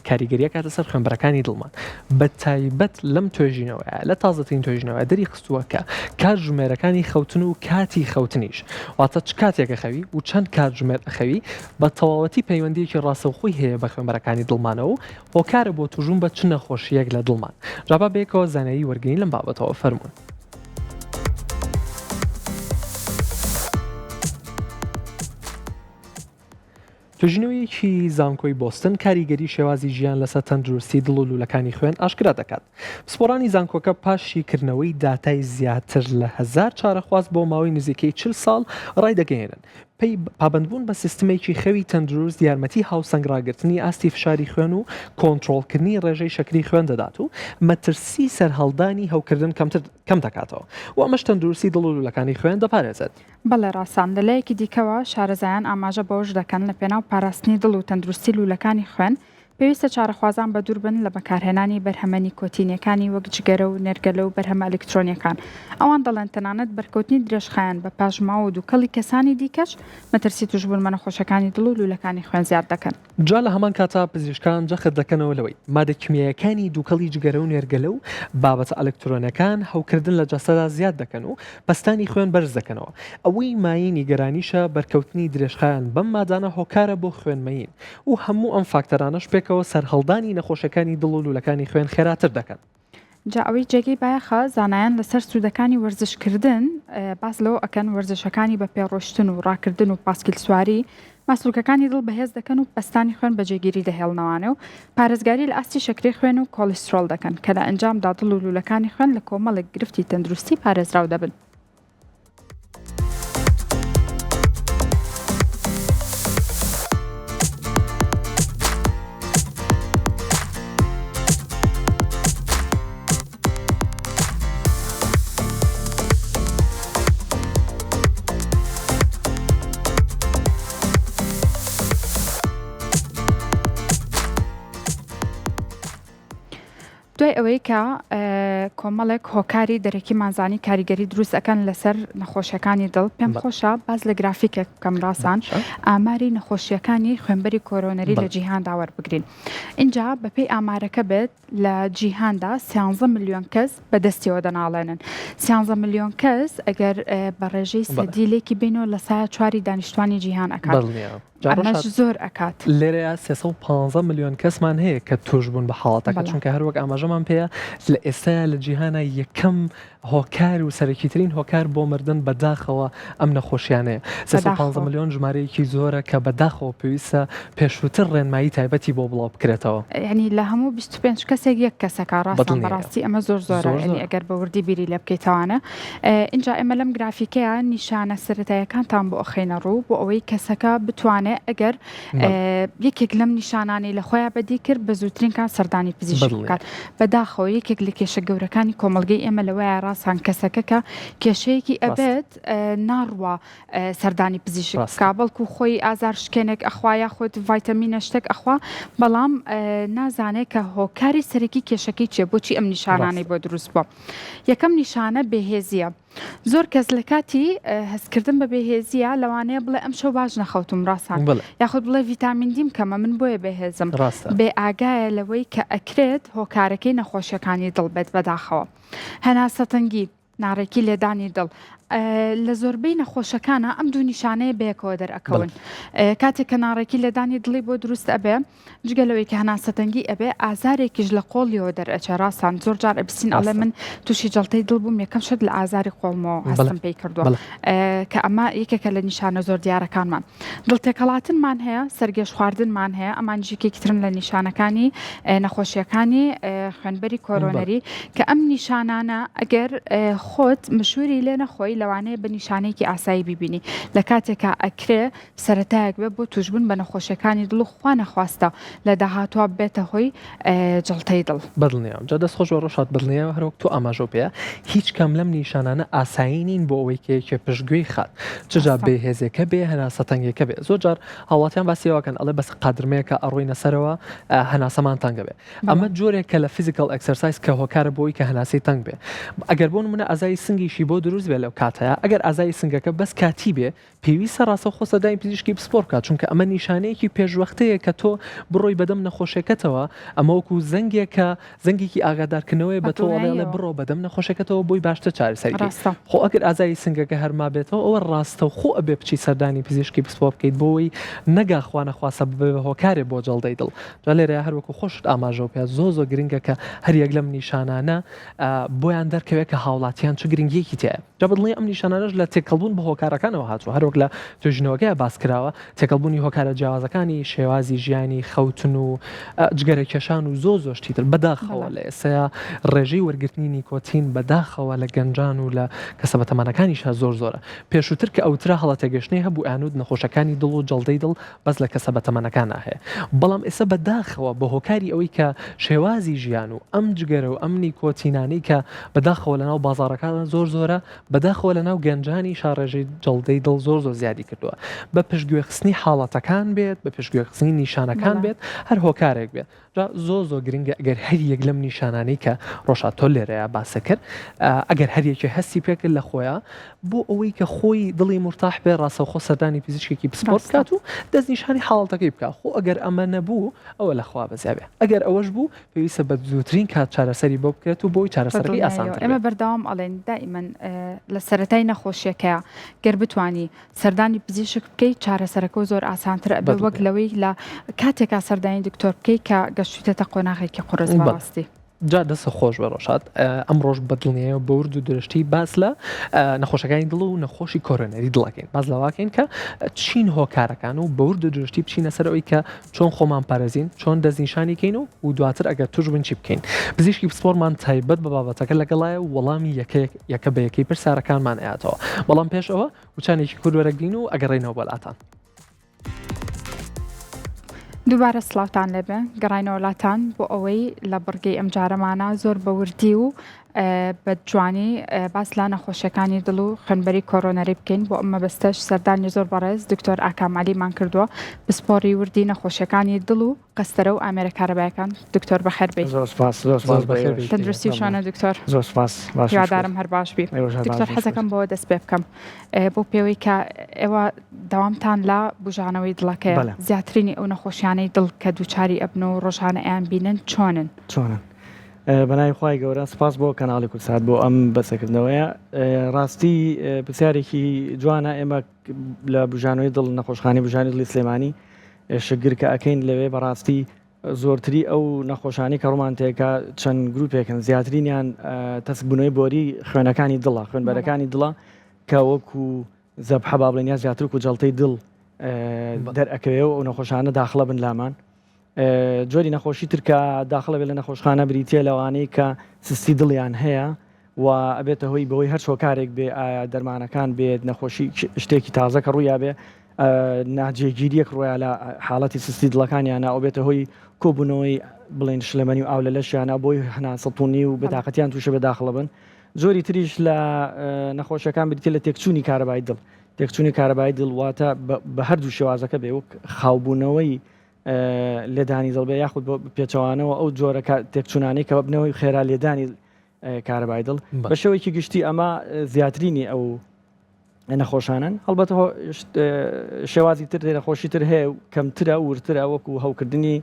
کاریگەری ئەکاتە سەر خوێنبەرەکانی دڵمان بە تایبەت لەم توێژینەوەیە لە تازەترین توێژینەوە دەری خستووە کە کاتژمێرەکانی خەوتن و کاتی خەوتنیش واتە چ کاتێک ئەخەوی و چەند کاتژمێر ئەخەوی بە تەواوەتی پەیوەندیەکی ڕاستەوخۆی هەیە بە خوێنبەرەکانی دڵمانەوە و هۆکارە بۆ توشبوون بە چ نەخۆشییەک لە دڵمان جا با بەیەکەوە زانیاری وەرگرین لەم بابەتەوە فەرموون. توێژینەوەیەکی زانکۆی بۆستن کاریگەری شێوازی ژیان لەسەر تەندروستی دڵ و لوولەکانی خوێن ئاشکرا دەکات. پسپۆڕانی زانکۆکە پاش شیکردنەوەی داتای زیاتر لە هەزار چارەخواز بۆ ماوەی نزیکەی 40 ساڵ ڕایدەگەیەنن پێی پابەندبوون بە سیستمێکی خەوی تەندروست یارمەتی هاوسەنگ ڕاگرتنی ئاستی فشاری خوێن و کۆنترۆڵکردنی ڕێژەی شەکری خوێن دەدات و مەترسی سەرهەڵدانی هەوکردن کەمتر کەم دەکاتەوە و ئەمەش تەندروستی دڵ و لوولەکانی خوێن دەپارێزێت. بەڵێ ڕاستە. لە لایەکی دیکەوە شارەزایان ئاماژە بەوەش دەکەن لە پێناو پاراستنی دڵ و تەندروستی لوولەکانی خوێن پێویستە چارەخوازان بەدوور بن لە بەکارهێنانی بەرهەمە نیکۆتینیەکانی وەک جگەرە و نێرگەلە و بەرهەمە ئەلکترۆنیەکان. ئەوان دەڵێن تەنانەت بەرکەوتنی درێژخایەن بە پاشماوە و دووکەڵی کەسانی دیکەش مەترسی تووشبوون بە نەخۆشیەکانی دڵ و لوولەکانی خوێن زیاد دەکەن. جا لە هەمان کاتا پزیشکان جەخت دەکەنەوە لەوەی مادە کیمیایەکانی دووکەڵی جگەرە و نێرگەلە و بابەتە ئەلکترۆنەکان هەوکردن لە جەستەدا زیاد دەکەن و پەستانی خوێن بەرز دەکەنەوە، ئەوەی مایەی نیگەرانیشە بەرکەوتنی درێژخایەن بەم مادانە هۆکارە بۆ خوێنمەیین و هەموو ئەم فاکتەرانەش پێکەوە سەرهەڵدانی نەخۆشیەکانی دڵ و لوولەکانی خوێن خێراتر دەکەن. جا ئەوەی جێگەی بایەخە زانایان لەسەر سوودەکانی وەرزشکردن باس لەوە ئەکەن وەرزشەکانی بە پێ ڕۆشتن و ڕاکردن و پاسکیل سواری ماسولکەکانی دڵ بەهێز دەکەن و پەستانی خوێن بە جێگیری دەهێڵنەوانێ و پارێزگاری لە ئاستی شەکرەی خوێن و کۆلیسترۆڵ دەکەن کە لە ئەنجامدا دڵ و لوولەکانی خوێن لە کۆمەڵێک گرفتی تەندروستی پارێزراو دەبن. دوای ئەوەی کە کۆمەڵێک هۆکاری دەرەکیمان زانی کاریگەری دروست ئەکەن لەسەر نەخۆشیەکانی دڵ پێم خۆشە باس لە گرافیکێک بکەم ڕاسان ئاماری نەخۆشیەکانی خوێنبەری کۆرۆنەری لە جیهاندا وەربگرین اینجا بەپێی ئامارەکە بێت لە جیهاندا سیانزە ملیۆن کەس بە دەستیەوە دەناڵێنن سیانزە ملیۆن کەس ئەگەر بە ڕێژەی سەدی لێکی بینەوە لە سایە چواری دانیشتوانی جیهان ئەکات ئەمەش زۆر ئەکات. لێرەیا 315 ملیۆن کەسمان هەیە کە توش بوون بە حاڵەتەکە چونکە هەروەک ئاماژەمان پێیە لە ئێستایا لە جیهانا یەکەم هۆکار و سەرەکیترین هۆکار بۆ مردن بە داخەوە ئەم نەخۆشیانەیە. 315 ملیۆن ژمارەیەکی زۆرە کە بە داخەوە پێویستە پێشووتر ڕێنمایی تایبەتی بۆ بڵاو بکرێتەوە. یانی لە هەموو 25 کەسێک یەک کەسەکە ڕاستە بەڕاستی ئەمە زۆر زۆرە یانی ئەگەر بە وردی بیری لێ بکەیتەوانە ئینجا ئێمە لەم گرافیکەیە نیشانە سەرەتایەکانتان بۆ ئەخەینە ڕوو بۆ ئەوەی کەسەکە بتوانێت ئەگەر یەکێک لەم نیشانانەی لە خۆیان بەدی کرد بە زووترین کات سەردانی پزیشک بکات بەداخەوە یەکێک لە کێشە گەورەکانی کۆمەڵگەی ئێمە لەوەیە ڕاستان کەسەکە کە کێشەیەکی ئەبێت ناڕوا سەردانی پزیشک بکا بەڵکو خۆی ئازار شکێنێک ئەخوا یاخود ڤایتەمینە شتێک ئەخوا بەڵام نازانێت کە هۆکاری سەرەکی کێشەکەی چیە بۆچی ئەم نیشانانەی بۆ دروست بووە یەکەم نیشانە بێهێزیە زۆر کەس لە کاتی هەستکردن بە بێهێزیە لەوانەیە بڵێ ئەم شەو باش نەخەوتم ڕاستان یاخود بڵێ ڤیتامین دیم کەمە من بۆیە بێهێزم بێ ئاگایە لەوەی کە ئەکرێت هۆکارەکەی نەخۆشیەکانی دڵ بێت بەداخەوە هەناسەتەنگی ناڕێکی لێدانی دڵ لە زۆربەی نەخۆشەکانە ئەم دوو نیشانەیە بەیەکەوە دەرئەکەون کاتێک کە ناڕێکی لێدانی دڵی بۆ دروست ئەبێ جگە لەوەی کە هەناسەتەنگی ئەبێ ئازارێکیش لە قۆڵیەوە دەرئەچێ ڕاستان زۆر جار ئەبیستین ئەڵێ من تووشی جەڵتەی دڵ بووم یەکەم شت لە ئازاری قۆڵمەوە هەستم پێی کردووە کە ئەمە یەکێکە لە نیشانە زۆر دیارەکانمان دڵ تێکەڵاتنمان هەیە سەرگێژ خواردنمان هەیە ئەمانیش یەکێکی ترن لە نیشانەکانی نەخۆشیەکانی خوێنبەری کۆرۆنەری کە ئەم نیشانانە ئەگەر خۆت مشوری لێ نەخۆی لەوانەیە بە نیشانەیەکی ئاسایی بیبینی لە کاتێکا ئەکرێ سەرەتایەک بێ بۆ توشبوون بە نەخۆشیەکانی دڵ و خوا نەخواستە لە داهاتووا ببێتە هۆی جەڵتەی دڵ. بەدڵنیام. جا دەست خۆش بۆ ڕۆژهات بەدڵنیام هەروەک تۆ ئاماژەو پێیا هیچ کام لەم نیشانانە ئاسایی نین بۆ ئەوەی کە یەکێ پشتگوێی خات چ جا بێ هێزێکە بێ هەناسە تەنگێکە بێ زۆر جار هاوڵاتیان باسی ئەوە کەن ئەڵێ بەس قادرمەیەکە ئەڕۆینە سەرەوە هەناسەمان تەنگە بێ ئەمە جۆرێکە لە physical exercise کە هۆکارە بۆی کە هەناسەی تەنگ بێ ئەگەر بۆ نمونە ئازاری سنگیشی بۆ دروست بێ لەو کات. کاتەیا ئەگەر ئازاری سنگەکە بەس کاتی بێ پێویستە ڕاستەوخۆ سەردانی پزیشکی پسپۆڕ بکات، چونکە ئەمە نیشانەیەکی پێشوەختەیە کە تۆ بڕۆی بەدەم نەخۆشیەکەتەوە، ئەمە وەکو زەنگێکە، زەنگێکی ئاگادارکردنەوەیە بە تۆ ئەڵێ ئەڵێ بڕۆ بەدەم نەخۆشیەکەتەوە بۆی باشتر چارەسەری کەی. خۆ ئەگەر ئازاری سنگەکە هەر مابێتەوە ئەوە ڕاستەوخۆ ئەبێ بچی سەردانی پزیشکی پسپۆڕ بکەیت بۆوەی نەگا خوانەخواستە ببێ بە هۆکارێ بۆ جەڵدەی دڵ. جا لێرەیا هەر وەکو خۆشت ئاماژەو پێ زۆر زۆر گرنگە کە هەر یەک لەم نیشانانە بۆیان دەرکەوێت کە هاوڵاتیان چ گرنگیەکی تیایە. جا بەدڵنیایی ئەم نیشانانەش لە تێکەڵبوون بە هۆکارەکانەوە هاتووە، هەروەک لە توێژینەوەکەیا باس کراوە، تێکەڵبوونی هۆکارە جیاوازەکانی شێوازی ژیانی، خەوتن و جگەرە کێشان و زۆر زۆر شتی تر. بەداخەوە لە ئێستایا ڕێژەی وەرگرتنی نیکۆتین بەداخەوە لە گەنجان و لە کەسە بەتەمەنەکانیشا زۆر زۆرە. پێشووتر کە ئەوترا هەڵەتێگەشتنی هەبوو ئەیانوت نەخۆشەکانی دڵ و جەڵدەی دڵ بەس لە کەسە بەتەمەنەکانا هەیە بەڵام ئێستا بە داخەوە بە هۆکاری ئەوەی کە شێوازی ژیان و ئەم جگەرە و ئەم نیکۆتینانەی کە بە داخەوە لەناو بازاڕەکانە زۆر زۆرە بە داخەوە لەناو گەنجانی شاڕێژەی جەڵدەی دڵ زۆر زۆر زیادی کردووە بە پشتگوێخستنی حاڵەتەکان بێت بە پشتگوێخستنی نیشانەکان بێت هەر هۆکارێک بێت جا زۆر زۆر گرنگە ئەگەر هەر یەک لەم نیشانانەی کە ڕۆژهات تۆ لێرەیا باسە کرد ئەگەر هەر یەکێ هەستی پێکرد لە خۆیان بۆ ئەوەی کە خۆی دڵی مورتاح بێ ڕاستەوخۆ سەردانی پزیشکێکی پسپۆر بکات و دەستنیشانی حاڵەتەکەی بکات خۆ ئەگەر ئەمە نەبوو ئەوە لە خوا بەزیا بێ ئەگەر ئەوەش بوو پێویستە بە زووترین کات چارەسەری بۆ بکرێت و بۆی چارەسەرەکەی ئاسانتر ئێمە بەردەوام ئەڵێن دائیمەن لە سەرەتای نەخۆشیەکەیە گەر بتانی سەردانی پزیشک بکەیت چارەسەرەکە زۆر ئاسانتر ئەبێ وەک لەوەی لە کاتێکا سەردانی دکتۆر بکەیت کە گەشتویتەتە قۆناغێکی قورس بەڕاستی. جا دەست خۆش بێ ڕۆژهات ئەمڕۆش بە دڵنیایەوە بە ورد و درشتی باس لە نەخۆشەکانی دڵ و نەخۆشی کۆرۆنەری دڵەکەین باس لەواکەین کە چین هۆکارەکان و بە ورد و درشتی بچینە سەر ئەوەی کە چۆن خۆمان پارێزین چۆن دەستنیشانی کەین و و دواتر ئەگەر توش بووین چی بکەین پزیشکی پسپۆرمان تایبەت بە بابەتەکە لەگەڵایە و وەڵامی یەکەیەک یەکە بە یەکەی پرسیارەکانمان ئەیاتەوە بەڵام پێش ئەوە وچانێکی کورد وەرەگرین و ئەگەڕێینەوە بۆ لاتان. دووبارە سڵاوتان لێبێ گەڕاینەوە لاتان بۆ ئەوەی لە بڕگەی ئەمجارەمانە زۆر بە وردی و بە جوانی باس لە نەخۆشیەکانی دڵ و خوێنبەری کۆرۆنەری بکەین بۆ ئەم مەبەستەش سەردانی زۆر بەڕێز دکتۆر ئاکام عەلیمان کردووە پسپۆڕی وردی نەخۆشیەکانی دڵ و قەستەرە و ئامێرە کارەبایەکان دکتۆر بەخێر بێی. زۆر سپاس زۆر سپاس بۆ ئێوەش. تەندروستی چۆنە دکتۆر؟ زۆر سپاس باش هیوادارم هەر باش بی. دکتۆر حەزەکەم بەوە دەست پێ بکەم بۆ پێوەی کە ئێوە دەوامتان لە بوژانەوەی دڵەکەیە زیاترینی ئەو نەخۆشیانەی دڵ کە دووچاری ئەبن و ڕۆژانە ئەیان بینن چۆنن؟ چۆنن؟ بەناوی خوای گەورە سپاس بۆ کەناڵی کوردسات بۆ ئەم بەسەکردنەوەیە ڕاستی پرسیارێکی جوانە ئێمە لە بژانەوەی دڵ نەخۆشخانی بژانی دڵی سلێمانی ئێشکگر کە ئەکەین لەوێ بەڕاستی زۆرتری ئەو نەخۆشانی کە ڕوومان تێکا چەند گروپێکن زیاترینیان تەسکبوونەوەی بۆری خوێنەکانی دڵە خوێنبەرەکانی دڵە کە وەکو زەبحە با بڵێن یا زیاتر و جەڵتەی دڵ دەرئەکەوێ و ئەو نەخۆشانە داخڵە بن لامان جۆری نەخۆشی تر کە داخڵە بێت لە نەخۆشخانە بریتییە لەوانەی کە سستی دڵیان هەیە و ئەبێتە هۆی بەهۆی هەر هۆکارێک بێ ئایا دەرمانەکان بێت نەخۆشی شتێکی تازە کە ڕوویا بێ ناجێگیریەک ڕۆیا لە حاڵەتی سستی دڵەکانیانە ئەو بێتە هۆی کۆبوونەوەی بڵێن شلەمەنی و ئاو لە لەشیانە بۆی هەناسەتونی و بێتاقەتیان تووشە بێ داخڵە بن جۆری تریش لە نەخۆشیەکان بریتە لە تێکچوونی کارەبای دڵ تێکچوونی کارەبای دڵ واتە بە هەردوو شێوازەکە بێ وەک خاوبوونەوەی لێدانی دڵ بێ یاخود بۆ پێچەوانەوە ئەو جۆرە تێکچوونانەی کە ببنەوەی خێرا لێدانی کارەبای دڵ بە شێوەیەکی گشتی ئەمە زیاترینی ئەو نەخۆشانن هەڵبەت شێوازی تر نەخۆشی تر هەیە و کەمترە ورترە وەکو هەوکردنی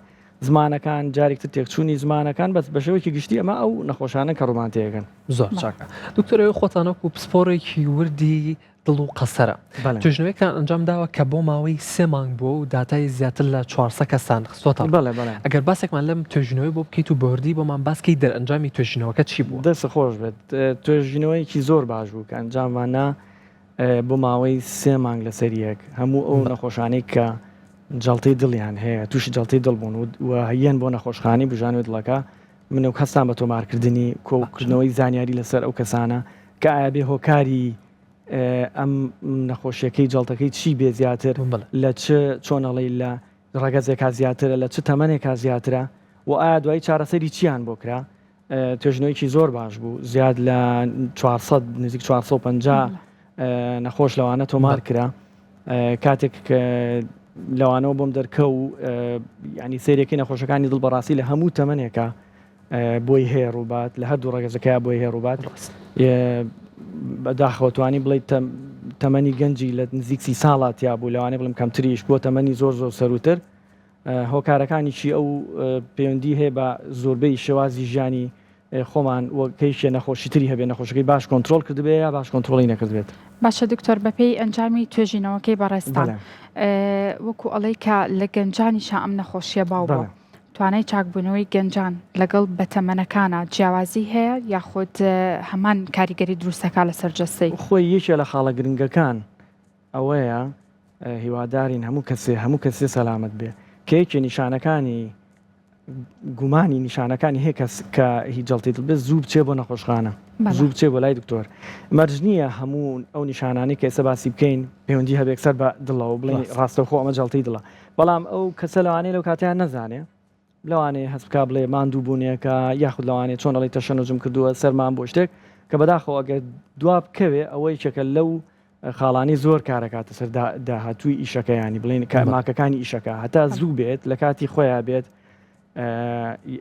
زمانەکان جارێکتر تێکچوونی زمانەکان بەس بە شێوەیەکی گشتی ئەمە ئەو نەخۆشانە کە ڕوومان تێگەن زۆر چاکە دکتۆر ئەوەی خۆتان وەکو پسپۆڕێکی وردی دڵ و قەسەرە. توێژینەوەیەکتان ئەنجام داوە کە بۆ ماوەی سێ مانگ بووە و داتای زیاتر لە 400 کەستان خستۆتە ڕوو. بەڵێ بەڵێ. ئەگەر باسێکمان لەم توێژینەوەی بۆ بکەیت و بەوردی بۆمان باس کەیت دەرئەنجامی توێژینەوەکە چی بووە؟ دەست خۆش بێت. توێژینەوەیەکی زۆر باش بوو کە ئەنجاممان نا بۆ ماوەی سێ مانگ لەسەر یەک هەموو ئەو نەخۆشانەی کە جەڵتەی دڵیان هەیە تووشی جەڵتەی دڵ بوون و یەن بۆ نەخۆشخانەی بژانوی دڵەکە من و هەستان بە تۆمارکردنی کۆکردنەوەی زانیاری لەسەر ئەو کەسانە کە ئایا بێ هۆکاری ئەم نەخۆشیەکەی جەڵتەکەی چی بێ زیاتر لە چ چۆنەڵی لە ڕەگەزێکا زیاترە لە چ تەمەنێکا زیاترە و ئایا دوایی چارەسەری چیان بۆ کرا توێژینەوەیەکی زۆر باش بوو زیاد لە 400 نزیک 450 نەخۆش لەوانە تۆمار کرا کاتێک لەوانەوە بۆم دەرکە و ینی سەیرەکەی نەخۆشەکانی دڵ بەڕاستی لە هەموو تەمەنێکە بۆی هەیە ڕووبات لە هەردوو ڕەگەزەکەیا بۆی هەیە ڕووبات. بەداخەوە توانی بڵێ تەمەنی گەنجی لە نزیک سی ساڵا تیا بوو لەوانەیە بڵێم کەمتریش بۆ تەمەنی زۆر زۆر سەروتر هۆکارەکانیشی ئەو پەیوەندی هەیە بە زۆربەی شێوازی ژیانی خۆمان و کەیشێ نەخۆشی تری هەبێ نەخۆشەکەی باش کۆنترۆڵ کردبێ یا باش کۆنترۆڵی نەکردبێت. باشە دکتۆر بەپێی ئەنجامی توێژینەوەکەی بەڕێزتان وەکو ئەڵێی کە لە گەنجانیشا ئەم نەخۆشیە باو بووە توانای چاکبوونەوەی گەنجان لەگەڵ بەتەمەنەکانا جیاوازی هەیە یاخود هەمان کاریگەری دروستەکا لەسەر جەستەی؟ خۆی یەکێ لە خاڵە گرنگەکان ئەوەیە هیوادارین هەموو کەسێ هەموو کەسێ سەلامەت بێ کە یەکێ نیشانەکانی گومانی نیشانەکانی هەیە کەس کە هی جەڵتی دڵ بێت زوو بچێ بۆ نەخۆشخانە زوو بچێ بۆ لای دکتۆر مەرج نییە هەموو ئەو نیشانانی کە ئێستا باسی بکەین پەیوەندی هەبێک سەر بە دڵەوە بڵێن ڕاستەوخۆ ئەمە جەڵتی دڵە بەڵام ئەو کەسە لەوانەیە لەو کاتیان نەزانێ لەوانەیە هەست بکا بڵێ ماندوو بوونێکە یاخود لەوانەیە چۆن ئەڵێی تەشەنوجم کردووە سەرمان بۆ شتێک کە بەداخەوە ئەگەر دوا بکەوێ ئەوە یەکێکە لەو خاڵانی زۆر کارەکاتە سەر داهاتووی ئیشەکە ینی بڵێن ماکەکانی ئیشەکە هەتا زوو بێت لە کاتی خۆیان بێت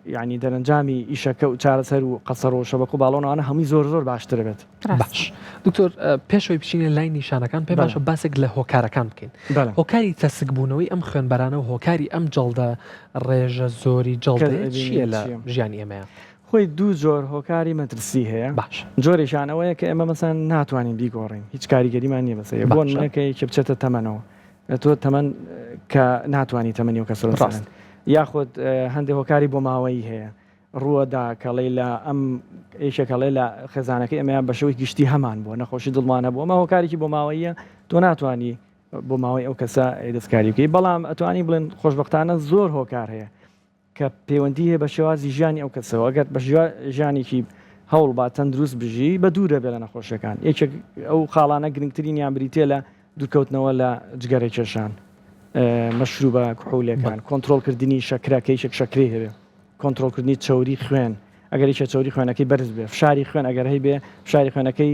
ینی دەرەنجامی ئیشەکە و چارەسەر و قەسەڕ و شەبەک و باڵۆنەوانە هەمووی زۆر زۆر باشتر بێت. باش دکتۆر پێشەوەی بچینە لای نیشانەکان پێ باشە باسێک لە هۆکارەکان بکەین هۆکاری تەسکبوونەوەی ئەم خوێنبەرانە و هۆکاری ئەم جەڵدە ڕێژە زۆری جەڵدەیە چییە لە ژیانی ئێمەیە؟ خۆی دوو جۆر هۆکاری مەترسی هەیە باش. جۆرێکیان ئەوەیە کە ئێمە مەسەن ناتوانین بیگۆڕین هیچ کاریگەریمان نییە بەسەری بۆ نمونە کە یەکێ بچێتە تەمەنەوە تۆ تەمەن کە ناتوانانی تەمەنی و کەسە ڕاست یاخود هەندێک هۆکاری بۆ ماوەیی هەیە ڕووەدا کەڵی لە ئەم یەکێکەڵێ لە خێزانەکەی ئەمەیان بە شێوەی گشتی هەمان بووە نەخۆشی دڵمان هەبوو ئەمە هۆکارێکی بۆ ماوەیە تۆ ناتوانانی بۆ ماوەی ئەو کەسە دەستکاری بکەی بەڵام ئەتوانی بڵێن خۆشببختانە زۆر هۆکار هەیە کە پەیوەندی هەیە بە شێوازی ژیانی ئەو کەسەوە ئەگەر بە ژیانێکی هەوڵ با تەندروست بژی بە دوورە بێ لە نەخۆشیەکان یەکێک ئەو خاڵانە گرنگترینیان بریتە لە دوورکەوتنەوە لە جگەرە کێشان مەشروبە کحولەکان کۆنتترۆلکردنی شەکرە کە یەکێک شەکرەی هەبێ کۆنتترۆلکردنی چەوری خوێن ئەگەر یەکێ چەوری خوێنەکەی بەرز بێ فشاری خوێن ئەگەر هەی بێ فشاری خوێنەکەی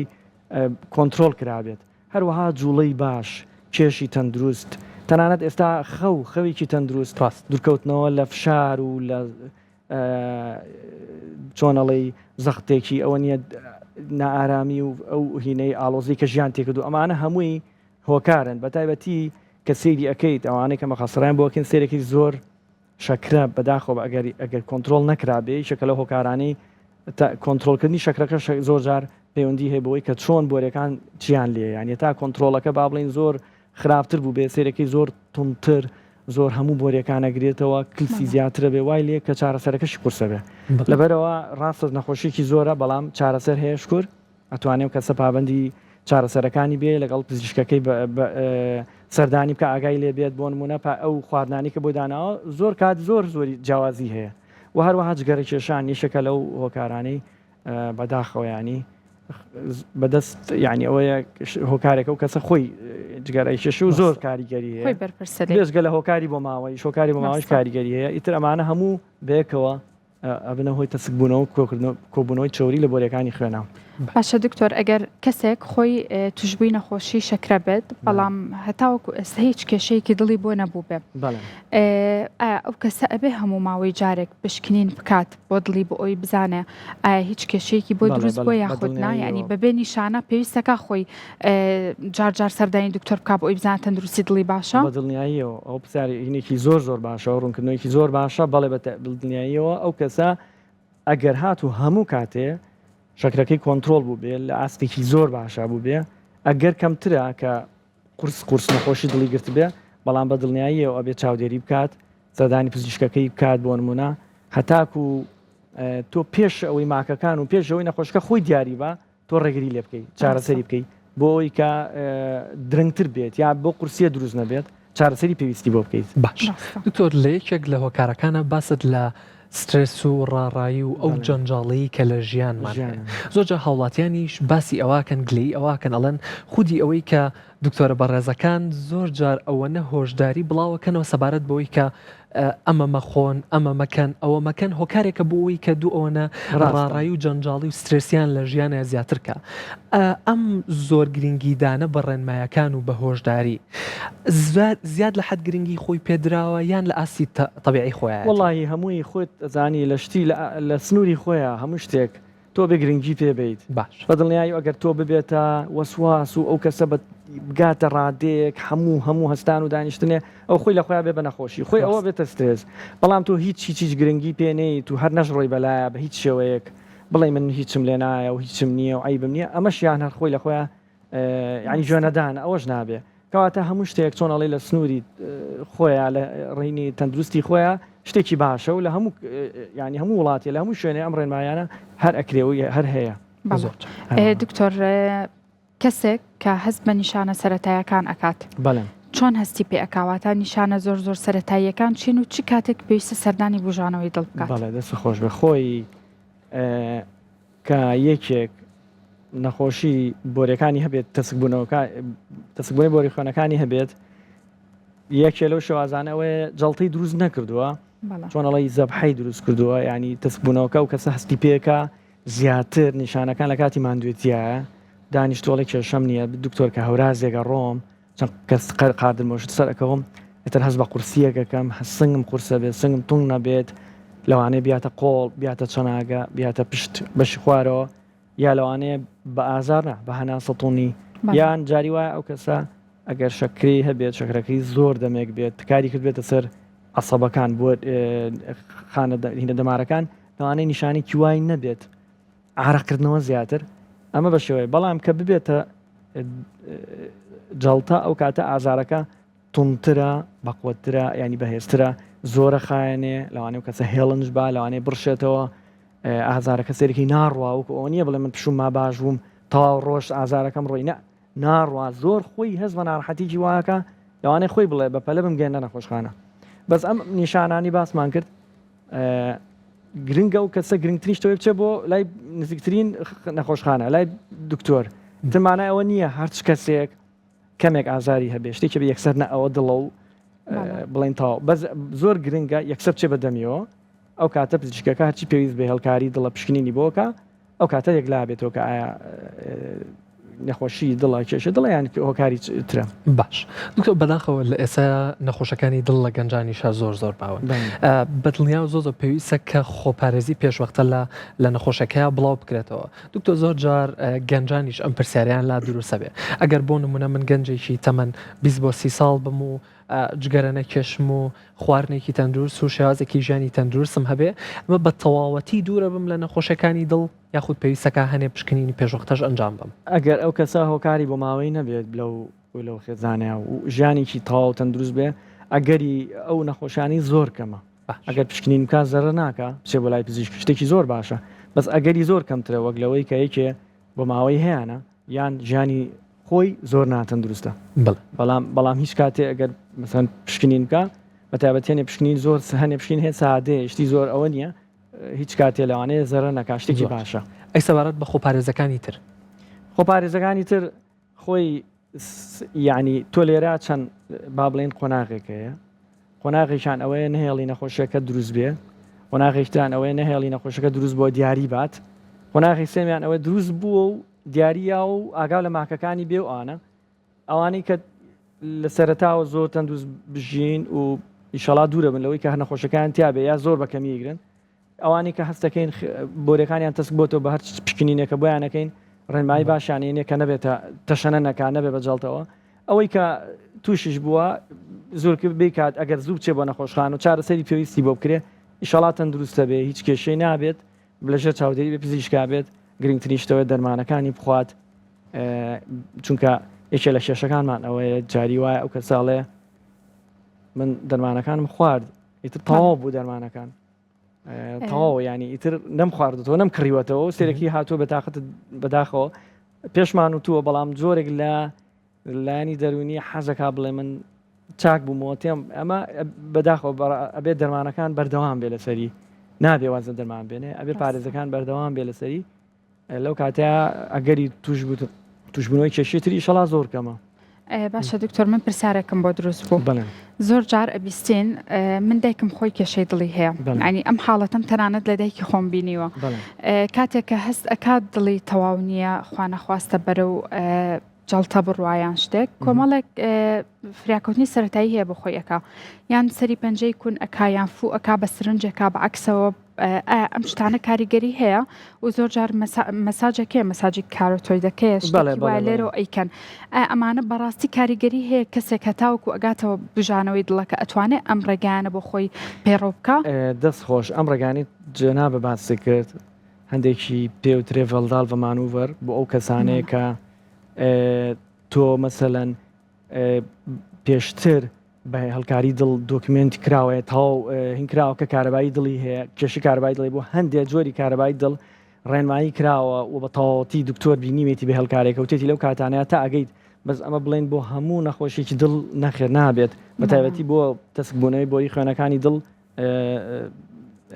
کۆنتترۆل کرابێت هەروەها جوڵەی باش، کێشی تەندروست، تەنانەت ئێستا خەو، خەوێکی تەندروست، دوورکەوتنەوە لە فشار و لە چۆن ئەڵێی زەختێکی ئەوە نییە نائارامی و ئەو هینەی ئاڵۆزی کە ژیان تێکردو ئەمانە هەمووی هۆکارن بە تایبەتی کە سەیری ئەەکەیت ئەوانەی کە مەخەسڕیان بۆکەین سێرێکی زۆر شەکرە بەداخەوە ئەگەر ئەگەر کۆنترۆڵ نەکرابێ یەکێکە لەو هۆکارانەی کۆنترۆڵکردنی شەکرەکە زۆر جار پەیوەندی هەیە بەوەی کە چۆن بۆرەکان چیان لێ یان تا کۆنترۆڵەکە با بڵین زۆر خراپتر بوو بێ سێرەکەی زۆر تونتر زۆر هەموو بۆریەکان ئەگرێتەوە کلسی زیاترە بێ وای لێ کە چارەسەرەکەشی قورسە بێ لەبەرەوە ڕاستە نەخۆشیکی زۆرە بەڵام چارەسەر هەیە شکر ئەتوانێ ئەو کەسە پابەندی چارەسەرەکانی بێ لەگەڵ پزیشکەکەی سەردانی بکە ئاگای لێ بێت بۆ نمونە پا ئەو خواردنانی کە بۆی داناوە زۆر کات زۆر زۆری جیاوازی هەیە و هەروەها جگەرە کێشان یەکێکە لەو هۆکارانەی بەداخەوە ینی بەدەست یعنی ئەوەیە هۆکارێکە و کەسە خۆی جگەرەی کێش و زۆر کاریگەری هەیە بێجگە لە هۆکاری بۆ ماوەی هۆکاری بۆ ماوەی کاریگەری هەیە ئیتر ئەمانە هەموو بەیەکەوە ئەبنە هۆی تەسکبوونەوە و کۆبوونەوەی چەوری لە بۆریەکانی خوێنا. باشە دکتۆر ئەگەر کەسێک خۆی توشبووی نەخۆشی شەکرە بێت بەڵام هەتاوەکو ئێستا هیچ کێشەیەکی دڵی بۆ نەبووبێ ئایا ئەو کەسە ئەبێ هەموو ماوەی جارێک پشکنین بکات بۆ دڵی بۆ ئەوی بزانێ ئایا هیچ کێشەیەکی بۆ دروست بۆ یاخود نا یعنی بەبێ نیشانە پێویستەکە خۆی جار جار سەردانی دکتۆر بکا بۆ ئەوی بزانێت تەندروستی دڵی باشە؟ بە دڵنیاییەوە ئەو پرسیاری هینێکی زۆر زۆر باشە و ڕوونکردنەوەیەکی زۆر باشە بەڵێ بە دڵنیاییەوە ئەو کەسە ئەگەر هاتوو هەموو کاتێ شەکرەکەی کۆنترۆڵ بوو بێ لە ئاستێکی زۆر باشە بوو بێ ئەگەر کەمترە کە قورس قورس نەخۆشی دڵی گرتبێ بەڵام بە دڵنیاییەوە ئەبێ چاودێری بکات سەردانی پزیشکەکەی بکات بۆ نمونە هەتاکو تۆ پێش ئەوەی ماکەکان و پێش ئەوەی نەخۆشەکە خۆی دیاری بە تۆ ڕێگری لێ بکەیت چارەسەری بکەیت بۆ ئەوەی کە درەنگتر بێت یا بۆ قورسیە دروست نەبێت چارەسەری پێویستی بۆ بکەیت. باش دکتۆر لە یەکێک لە هۆکارەکانە باست لە سترێس و ڕاڕایی و ئەو جەنجاڵیی کە لە ژیانمان هەیە زۆر جار هاوڵاتیانیش باسی ئەوەکەن گلەیی ئەوەکەن ئەڵێن خودی ئەوەی کە دکتۆرە بەڕێزەکان زۆر جار ئەوەنە هۆشداری بڵاوەکەنەوە سەبارەت بەوەی کە ئەمە مەخۆن، ئەمە مەکەن، ئەوە مەکەن، هۆکارێکە بۆ ئەوەی کە دوو ئەوەنە ڕاڕایی و جەنجاڵی و سترێسیان لە ژیانیا زیاتر کا. ئەم زۆر گرنگیدانە بە ڕێنمایەکان و بە هۆشداری، زیاد لە حەد گرنگی خۆی پێدراوە یان لە ئاستی تەبیعی خۆیایەتی؟ وەڵاهی هەمووی خۆت ئەزانی لە شتی لە سنووری خۆیا هەموو شتێک. تۆ بێ گرنگی پێ بیت باش بە دڵنیایی ئەگەر تۆ ببێتە وەسواس و ئەو کەسە بە بگاتە ڕادەیەک هەموو هەموو هەستان و دانیشتنێ ئەو خۆی لە خۆیان بێ بە نەخۆشی خۆی ئەوە بێتە سترێس بەڵام تۆ هیچ هیچ هیچ گرنگی پێ نەیت و هەر نەشڕۆی بەلایە بە هیچ شێوەیەک بڵێ من هیچم لێ نایە و هیچم نییە و عیبم نییە ئەمەشیان هەر خۆی لە خۆیان یعنی جوێنەدان ئەوەش نابێ کەواتە هەموو شتێک چۆن ئەڵێ لە سنووری خۆیان لە ڕینی تەندروستی خۆیان شتێکی باشە و لە هەموو ینی هەموو وڵاتی لە هەموو شوێنێ ئەم ڕێنمایانە هەر ئەکرێ و هەر هەیە. دکتۆر کەسێک کە هەست بە نیشانە سەتایەکان ئەکات بەڵێ چۆن هەستی پێ ئەکاواتە نیشانە زۆر زۆر سەتاییەکان چین و چ کاتێک پێویستە سەردانی بژانەوەی دڵ بکات بەڵێ دەست خۆش بە خۆی کە یەکێک نەخۆشی بۆریەکانی هەبێت تەسکبوونەوەکە تەسکبوونی بۆری خوێنەکانی هەبێت یەکێ لەو شێوازانە ئەوەیە جەڵتەی دروست نەکردووە چۆن ئەڵی زەبحەی دروست کردووە ینی تەسکبوونەوەکە و کەسە هەستی پێکە زیاتر نیشانەکان لە کاتی ماندوێتیایە دانیشتۆڵی کێشەم نییە دکتۆر کە هەورازێکە ڕۆم چەند کەس قادرمەوەشت سەر ئەکەوم ئیتر هەست بە قورسیەک ئەکەم سنگم قورسە بێت سنگم تونگ نەبێت لەوانەیە بیاتە قۆڵ بیاتە چەناگە بیاتە پشت بەشی خوارەوە یا لەوانەیە بە ئازار نا بە هەناسە تونی یان جاری وایە ئەو کەسە ئەگەر شەکرەی هەبێت شەکرەکەی زۆر دەمێک بێت کاری کرد بێتە سەر عسەبەکان بۆ خانە هینە دەمارەکان لەوانەیە نیشانێکی وای نەبێت ئارەقکردنەوە زیاتر ئەمە بە شێوەیە بەڵام کە ببێتە جەڵتە ئەو کاتە ئازارەکە تونترە بەقوترە ینی بەهێزترە زۆرە خایەنێ لەوانەیە کەسە هێڵنج با لەوانەیە بڕشێتەوە ئازارەکە سێرکی ناڕوا وەکو ئەوە نییە بڵێ من پشوم ما باش بووم تەواو ڕۆژ ئازارەکەم ڕۆی نە ناڕوا زۆر خۆی هەست بە ناڕەحەتیکی واکە لەوانەیە خۆی بڵێ بە پەلە بمگەێنە نەخۆشخانە بەس ئەم نیشانانی باسمان کرد گرنگە و کەسە گرنگترین شتەوەی بچێ بۆ لای نزیکترین نەخۆشخانە لای دکتۆر تمانای ئەوە نییە هەرچ کەسێک کەمێک ئازاری هەبێ شتێکی بە یەکسەر نە ئەوە دڵە و بڵین تاو بەس زۆر گرنگە یەکسەر بچێ بە دەمیەوە ئەو کاتە پزیشکەکە هەرچی پێویست بە هێڵکاری دڵە پشکنینی بۆکە ئەو کاتە یەکلا بێتەوە کە ئایا نەخۆشی دڵە کێشە دڵە یان هۆکاری ترە. باش دکتۆر بەداخەوە لە ئێستا نەخۆشەکانی دڵ لە گەنجانیشا زۆر زۆر باون بەدڵنیا زۆر زۆر پێویستە کە خۆپارێزی پێشوەختە لە لە نەخۆشەکەیا بڵاو بکرێتەوە دکتۆر زۆر جار گەنجانیش ئەم پرسیاریان لا دروستە بێ ئەگەر بۆ نمونە من گەنجێکی تەمەن 20 بۆ 30 ساڵ بم و جگەرە نەکێشم و خواردنێکی تەندروست و شێوازێکی ژیانی تەندروستم هەبێ ئەمە بە تەواوەتی دوورە بم لە نەخۆشەکانی دڵ یاخود پێویستەکا هەنێ پشکنینی پێشوەختەش ئەنجام بەم. ئەگەر ئەو کەسە هۆکاری بۆماوەیی نەبێت لەو لەو خێزانەیا و ژیانێکی تەواو تەندروست بێ ئەگەری ئەو نەخۆشانی زۆر کەمە ئەگەر پشکنین بکا زەرەر ناکا بچێ بۆ لای پزیشک شتێکی زۆر باشە بەس ئەگەری زۆر کەمترە وەک لەوەی کە یەکێ بۆ ماوەی هەیانە یان ژیانی خۆی زۆر ناتەندروستە بەڵام بەڵام هیچ کاتێ ئەگەر مەسەن پشکنین بکە بە تایبەتێنێ پشکنین زۆر هەنێ پشکین هەیە سادەیە شتی زۆر ئەوە نییە هیچ کاتێ لەوانەیە زەرەر نەکا شتێکی باشە. ئەی سەبارەت بە خۆپارێزەکانی تر؟ خۆپارێزەکانی تر خۆی یعنی تۆ لێرە چەند با بڵێن قۆناغێک هەیە قۆناغێکیان ئەوەیە نەهێڵی نەخۆشیەکە دروست بێ قۆناغێکتران ئەوەیە نەهێڵی نەخۆشەکە دروست بۆ دیاری بات قۆناغی سێمیان ئەوە دروست بووە و دیاریا و ئاگا لە ماکەکانی بێ و ئانە ئەوانەی کە لە سەرەتاوە زۆر تەندروست بژین و ئیشەڵا دوورە بن لەوەی کە هەر نەخۆشەکان تیاابێ یا زۆر بە کەمی گرن ئەوانەی کە هەستەکەین بۆرەکانیان تەسک بۆتەوە بە هەر پشکنینێکە بۆیانەکەین ڕێنمایی باشیان کە نەبێتە تەشەنە نەکا نەبێ بە جەڵتەوە ئەوەی کە تووشیش بووە زۆر بیکات ئەگەر زوو بچێ بۆ نەخۆشخان و چارەسەری پێویستی بۆ بکرێ ئیشەڵا تەندروستە بێ هیچ کێشەی نابێت لەژێر چاودێری بێ پزیشکا بێت گرنگترین شتەوە دەرمانەکانی بخوات چونکە یەکێ لە کێشەکانمان ئەوەیە جاری وایە ئەو کەساڵێ من دەرمانەکانم خوارد ئیتر تەواو بوو دەرمانەکان تەواو ینی ئیتر نەم خواردەوە نەم کڕیوەتەوە سێرەکی هاتووە بە تاقەت بەداخەوە پێشمان و تووە بەڵام جۆرێک لە لایەنی دەرونی حەزەکا بڵێ من چاک بوومەوە تێم ئەمە بەداخەوە ئەبێت دەرمانەکان بەردەوام بێ لەسەری نابێ وازە دەرمان بێنێ ئەبێ پارێزەکان بەردەوام بێ لەسەری لەو کاتە ئەگەری توش توشبوونەوەی کێشی تری شەڵا زۆر کەمە. باشە دکتۆر من پرسیارێکم بۆ دروست بوو زۆر جار ئەبیستین من دایکم خۆی کێشەی دڵی هەیە ینی ئەم حاڵەتم تەنانەت لە دایکی خۆم بینیوە کاتێک کە هەست ئەکات دڵی تەواو نییە خوانەخواستە بەرەو جەڵتە بڕوا یان شتێک کۆمەڵێک فریاکەوتنی سەتایی هەیە بۆ خۆی ئەکا یان سەری پەنجەی کون ئەکا یان فوو ئەکا بە سرنجێکا بە عکسەوە. ئایا ئەم شتانە کاریگەری هەیە و زۆر جار مەساجەکەی مەساجی کارۆتۆیدەکەیە شتێکی وایە لێرەوە ئەیکەن ئایا ئەمانە بەڕاستی کاریگەری هەیە کەسێک هەتاوەکو ئەگاتەوە بژانەوەی دڵەکە ئەتوانێ ئەم ڕێگایانە بۆ خۆی پەیڕەو بکا؟ دەست خۆش ئەم ڕێگانەی جەنابت باست کرد هەندێکی پێوترێ Valsalva maneuver بۆ ئەو کەسانەیە کە تۆ مەسەلەن پێشتر بە هێڵکاری دڵ document کراوەیە تەواو هین کراوە کە کارەبایی دڵی هەیە کێشی کارەبای دڵی بۆ هەندێک جۆری کارەبای دڵ ڕێنمایی کراوە و بە تەواوەتی دکتۆر بینیوێتی بە هێڵکارێکە وتێتی لەو کاتانەیە تا ئەگەیت بەس ئەمە بڵێن بۆ هەموو نەخۆشیێکی دڵ نەخێر نابێت بە تایبەتی بۆ تەسکبوونەوەی بۆری خوێنەکانی دڵ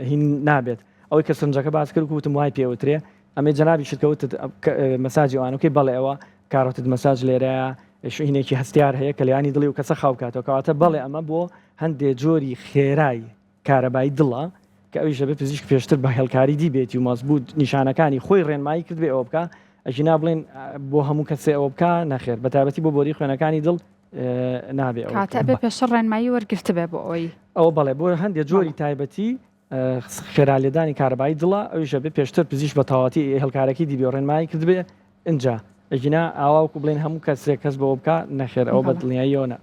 هین نابێت ئەوەی کە سنجەکە باس کرد وتم وای پێوترێ ئەمەی جەنابیشت کە وتت مەساجی ئەوانەکەی بەڵێ ئەوە carotid massage لێرەیە شوێنێکی هەستیار هەیە کە لیانی دڵی و کەسە خاو کاتەوە کەواتە بەڵێ ئەمە بۆ هەندێ جۆری خێرای کارەبای دڵە کە ئەویش دەبێت پزیشک پێشتر بە هێڵکاری دی بێتی و مەزبوط نیشانەکانی خۆی ڕێنمایی کرد بێ ئەوە بکە ئەگینا بڵێن بۆ هەموو کەسێ ئەوە بکە نەخێر بە تایبەتی بۆ بۆری خوێنەکانی دڵ نابێ ئەوە کاتە بێ پێشتر ڕێنمایی وەرگرتبێ بۆ ئەوەی ئەوە بەڵێ بۆ هەندێ جۆری تایبەتی خێرا لێدانی کارەبایی دڵە ئەویش ئەبێ پێشتر پزیشک بە تەواوەتی هێڵکارەکەی دیبێ و ڕێنمایی کردبێ ئنجا ئەگینا ئاوا وەکو بڵێن هەموو کەسێک کەس بەوە بکا نەخێر ئەوە بە دڵنیاییەوە نا.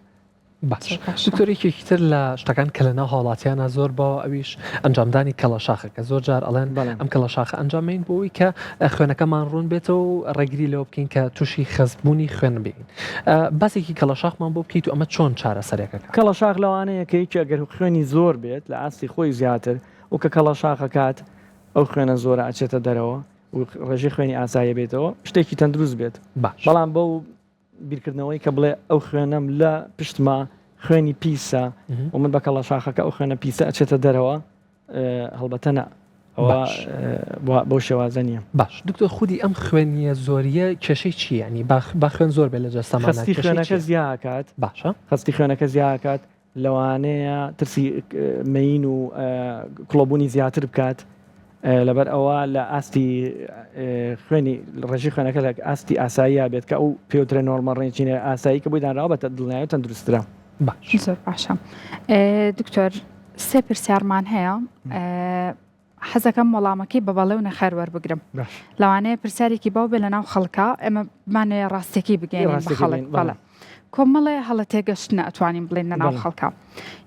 باش دکتۆر یەکێکی تر لە شتەکان کە لەناو هاوڵاتیانە زۆر باوە ئەویش ئەنجامدانی کەڵەشاخە کە زۆر جار ئەڵێن ئەم کەڵەشاخە ئەنجامین بۆ ئەوەی کە خوێنەکەمان ڕوون بێتەوە و ڕێگری لەوە بکەین کە تووشی خەستبوونی خوێن بین باسێکی کەڵەشاخمان بۆ بکەیت و ئەمە چۆن چارەسەرێکەکە؟ کەڵەشاخ لەوانەیە کە یەکێ ئەگەر خوێنی زۆر بێت لە ئاستی خۆی زیاتر و کە کەڵەشاخ ئەکات ئەو خوێنە زۆرە ئەچێتە دەرەوە و ڕێژەی خوێنی ئاسایی بێتەوە شتێکی تەندروست بێت باش بەڵام بەو بیرکردنەوەی کە بڵێ ئەو خوێنەم لە پشتما خوێنی پیسە و من بە کەڵەشاخەکە ئەو خوێنە پیسە ئەچێتە دەرەوە هەڵبەتە نا ئەوە بەو شێوازە نییە. باش دکتۆر خودی ئەم خوێنیە زۆریە کێشەی چیە یانی با خوێن زۆر بێت لە جەستەمانا خەستی خوێنەکە زیاکات باشە خەستی خوێنەکە زیاکات لەوانەیە ترسی مەین و کڵۆبوونی زیاتر بکات لەبەر ئەوە لە ئاستی خوێنی ڕێژی خوێنەکە لە ئاستی ئاساییە بێت کە ئەو پێوترە نۆرمە ڕێنچینە ئاسایی کە بۆی دانراوە بە دڵنیایی تەندروسترە. باش زۆر باشە دکتۆر سێ پرسیارمان هەیە حەزەکەم وەڵامەکەی بە بەڵێ و نەخێر وەربگرم لەوانەیە پرسیارێکی باو بێ لە ناو خەڵکە ئێمە بمانەوێ ڕاستیەکەی بگەێنین بە خەڵک بەڵێ کۆمەڵێ هەڵە تێگەشتنە ئەتوانین بڵێن لە ناو خەڵکە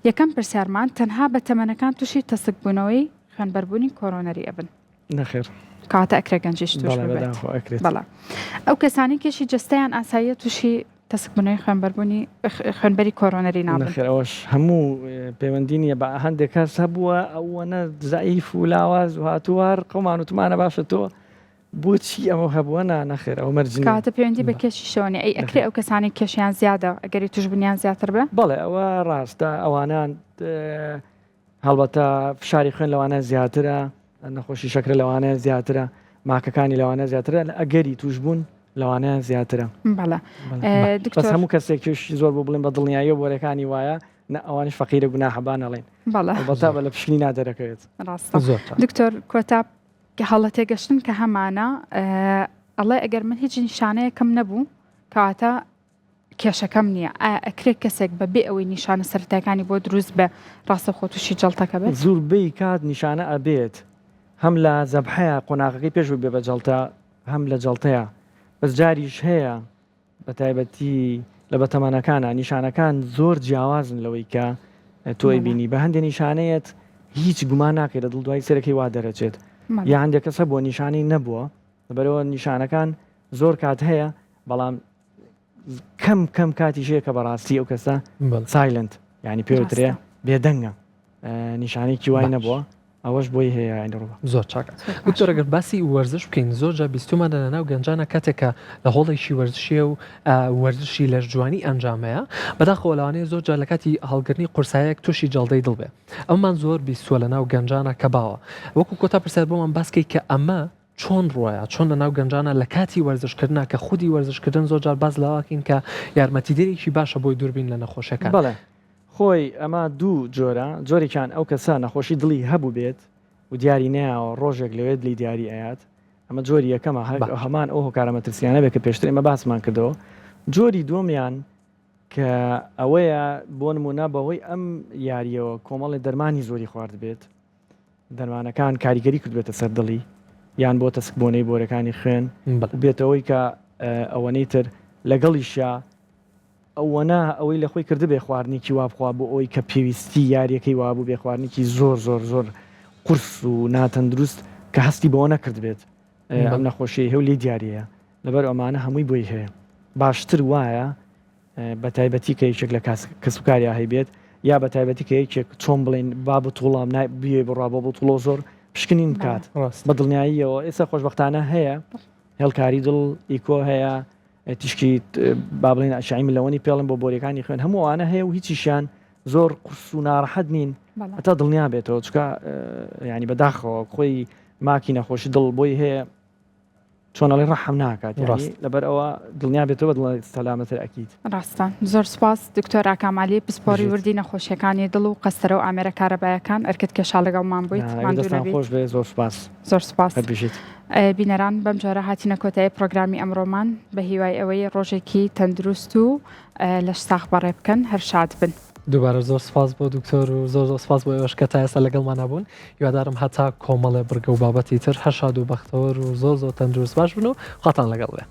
یەکەم پرسیارمان تەنها بە تەمەنەکان تووشی تەسکبوونەوەی خوێنبەربوونی کۆرۆنەری ئەبن نەخێر کاتە ئەکرێ گەنجیش توش ببێت بەڵێ ئەو کەسانی کێشی جەستەیان ئاساییە تووشی تەسکبوونەوەی خوێنبەربوونی خوێنبەری کۆرۆنەری نابن. نەخێر ئەوەش هەموو پەیوەندی نییە بە هەندێک کەس هەبووە ئەوەنە زەعیف و لاواز و هاتووە هەر قەومان وتمانە باشە تۆ بۆچی ئەمە هەبووە نا نەخێر ئەوە مەرج نییە. کەواتە پەیوەندی بە کێشیشەوە نییە ئەی ئەکرێ ئەو کەسانەی کێشیان زیادە ئەگەری توشبوونیان زیاتر بێ؟ بەڵێ ئەوە ڕاستە ئەوانە هەڵبەتە فشاری خوێن لەوانە زیاترە، نەخۆشی شەکرە لەوانەیە زیاترە، ماکەکانی لەوانە زیاترە، لە ئەگەری تووشبوون لەوانەیە زیاترە. بەڵێ دکتۆر. بەس هەموو کەسێک کێشی زۆر بۆ بڵێن بە دڵنیاییەوە بۆرەکانی وایە، نا ئەوانیش فەقیرە گوناحە با نەڵێین. بەڵێ. هەڵبەتە بە لە پشکنینا دەرەکەوێت. ڕاستە. دکتۆر کۆتا هەڵە تێگەشتن کە هەمانە ئەڵێ ئەگەر من هیچ نیشانەیەکم نەبوو کەواتە کێشەکەم نییە، ئایا ئەکرێ کەسێک بە بێ ئەوەی نیشانە سەرەتایەکانی بۆ دروست بێ ڕاستەوخۆ تووشی جەڵتەکە بێت؟ زوربەی کات نیشانە ئەبێت هەم لە زەبحەیا قۆناغەکەی پێش ببێ بە جەڵتە هەم لە جەڵتەیا بەس جاریش هەیە بە تایبەتی لە بەتەمەنەکانا نیشانەکان زۆر جیاوازن لەوەی کە تۆ ئەیبینی بە هەندێ نیشانەیەت هیچ گومان ناکەی لە دڵ دوای سەرەکەی وا دەرەچێت یا هەندێک کەس هەبووە نیشانەی نەبووە لەبەرئەوە نیشانەکان زۆر کات هەیە بەڵام کەم کەم کاتیش هەیە کە بەڕاستی ئەو کەسە silent ینی پێوترێ بێدەنگە نیشانێکی وای نەبووە ئەوەش بۆی هەیە ینی ڕووە زۆر چاکە دکتۆر ئەگەر باسی وەرزش بکەین زۆر جا بیستومانە لە ناو گەنجانە کاتێک کە لە هۆڵێکی وەرزشیە و وەرزشی لەش جوانی ئەنجامەیە بەداخەوە لەوانەیە زۆر جار لە کاتی هەڵگرنی قورسایەک تووشی جەڵدەی دڵ بێ ئەممان زۆر بیستووە لە ناو گەنجانە کە باوە وەکو کۆتا پرسیار بۆمان باسکەی کە ئەمە چۆن ڕوەیا چۆن لە ناو گەنجانا لە کاتی وەرزش کردنا کە خودی وەرزش کردن زۆر جار باس لەوەکەین کە یارمەتیدەرێکی باشە بۆی دوور بین لە نەخۆشیەکان. بەڵێ خۆی ئەمە دوو جۆرە جۆرێکیان ئەو کەسە نەخۆشی دڵی هەبووبێت و دیاری نەیاوە ڕۆژێک لەوێ دلی دیاری ئەیات ئەمە جۆری یەکەمە هەر هەمان ئەو هۆکارە مەترسیانە بێت کە پێشتر ئێمە باسمان کردەوە جۆری دووەمیان کە ئەوەیە بۆ نمونە بەهۆی ئەم یاریەوە کۆمەڵی دەرمانی زۆری خواردبێت. دەرمانەکان کاریگەری کردبێتە سەر دڵی یان بۆ تەسکبوونەی بۆرەکانی خوێن بێتەوەی کە ئەوەنەی تر لەگەڵیشیا ئەوەنە ئەوەی لە خۆی کردبێ خواردنێکی وا بخوا بۆ ئەوەی کە پێویستی یاریەکەی وابوو بێ خواردنێکی زۆر زۆر زۆر قورس و ناتەندروست کە هەستی بەوە نەکردبێت ئەم نەخۆشیەی هەیە و لێی دیاریە لەبەر ئەمانە هەمووی بۆی هەیە باشتر وایە بە تایبەتی کە یەکێک لە کەسوکاریا هەیبێت یا بە تایبەتی کە یەکێک چۆن بڵین با بتوڵام نای بێ بڕا بۆ بتوڵۆ زۆر پشکنین بکات بە دڵنیاییەوە ئێستا خۆشببختانە هەیە هێڵکاری دڵ ئیکۆ هەیە تیشکی با بڵێن ئەشعی ملەوەنی پێڵن بۆ بۆریەکانی خوێن هەموو ئەوانە هەیە و هیچیشیان زۆر قورس و ناڕەحەت نین هەتا دڵنیا بێتەوە چکە ینی بەداخەوە خۆی ماکی نەخۆشی دڵ بۆی هەیە چۆن ئەڵێ ڕەحم ناکات ڕاست لەبەر ئەوە دڵنیا بێتەوە دڵ سەلامەتر ئەکید. ڕاستە زۆر سوپاس دکتۆر ئاکام عەلی پسپۆڕی وردی نەخۆشیەکانی دڵ و قەستەرە و ئامێرە کارەبایەکان ئەرکت کێشا لەگەڵمان بوویت ماندوو نەبیت خۆش بێ زۆر سوپاس زۆر سوپاس بژیت. بینەران بەم جۆرە هاتینە کۆتایی پرۆگرامی ئەمڕۆمان بە هیوای ئەوەی ڕۆژێکی تەندروست و لەش ساغ بەڕێ بکەن هەر شاد بن. دووبارە زۆر سوپاس بۆ دکتۆر و زۆر زۆر سوپاس بۆ ئێوەش کە تا ئێستا لەگەڵمانا بوون هیوادارم هەتا کۆمەڵێ بڕگە و بابەتی تر هەر شاد و بەختەوەر و زۆر زۆر تەندروست باش بن و خواتان لەگەڵ بێ.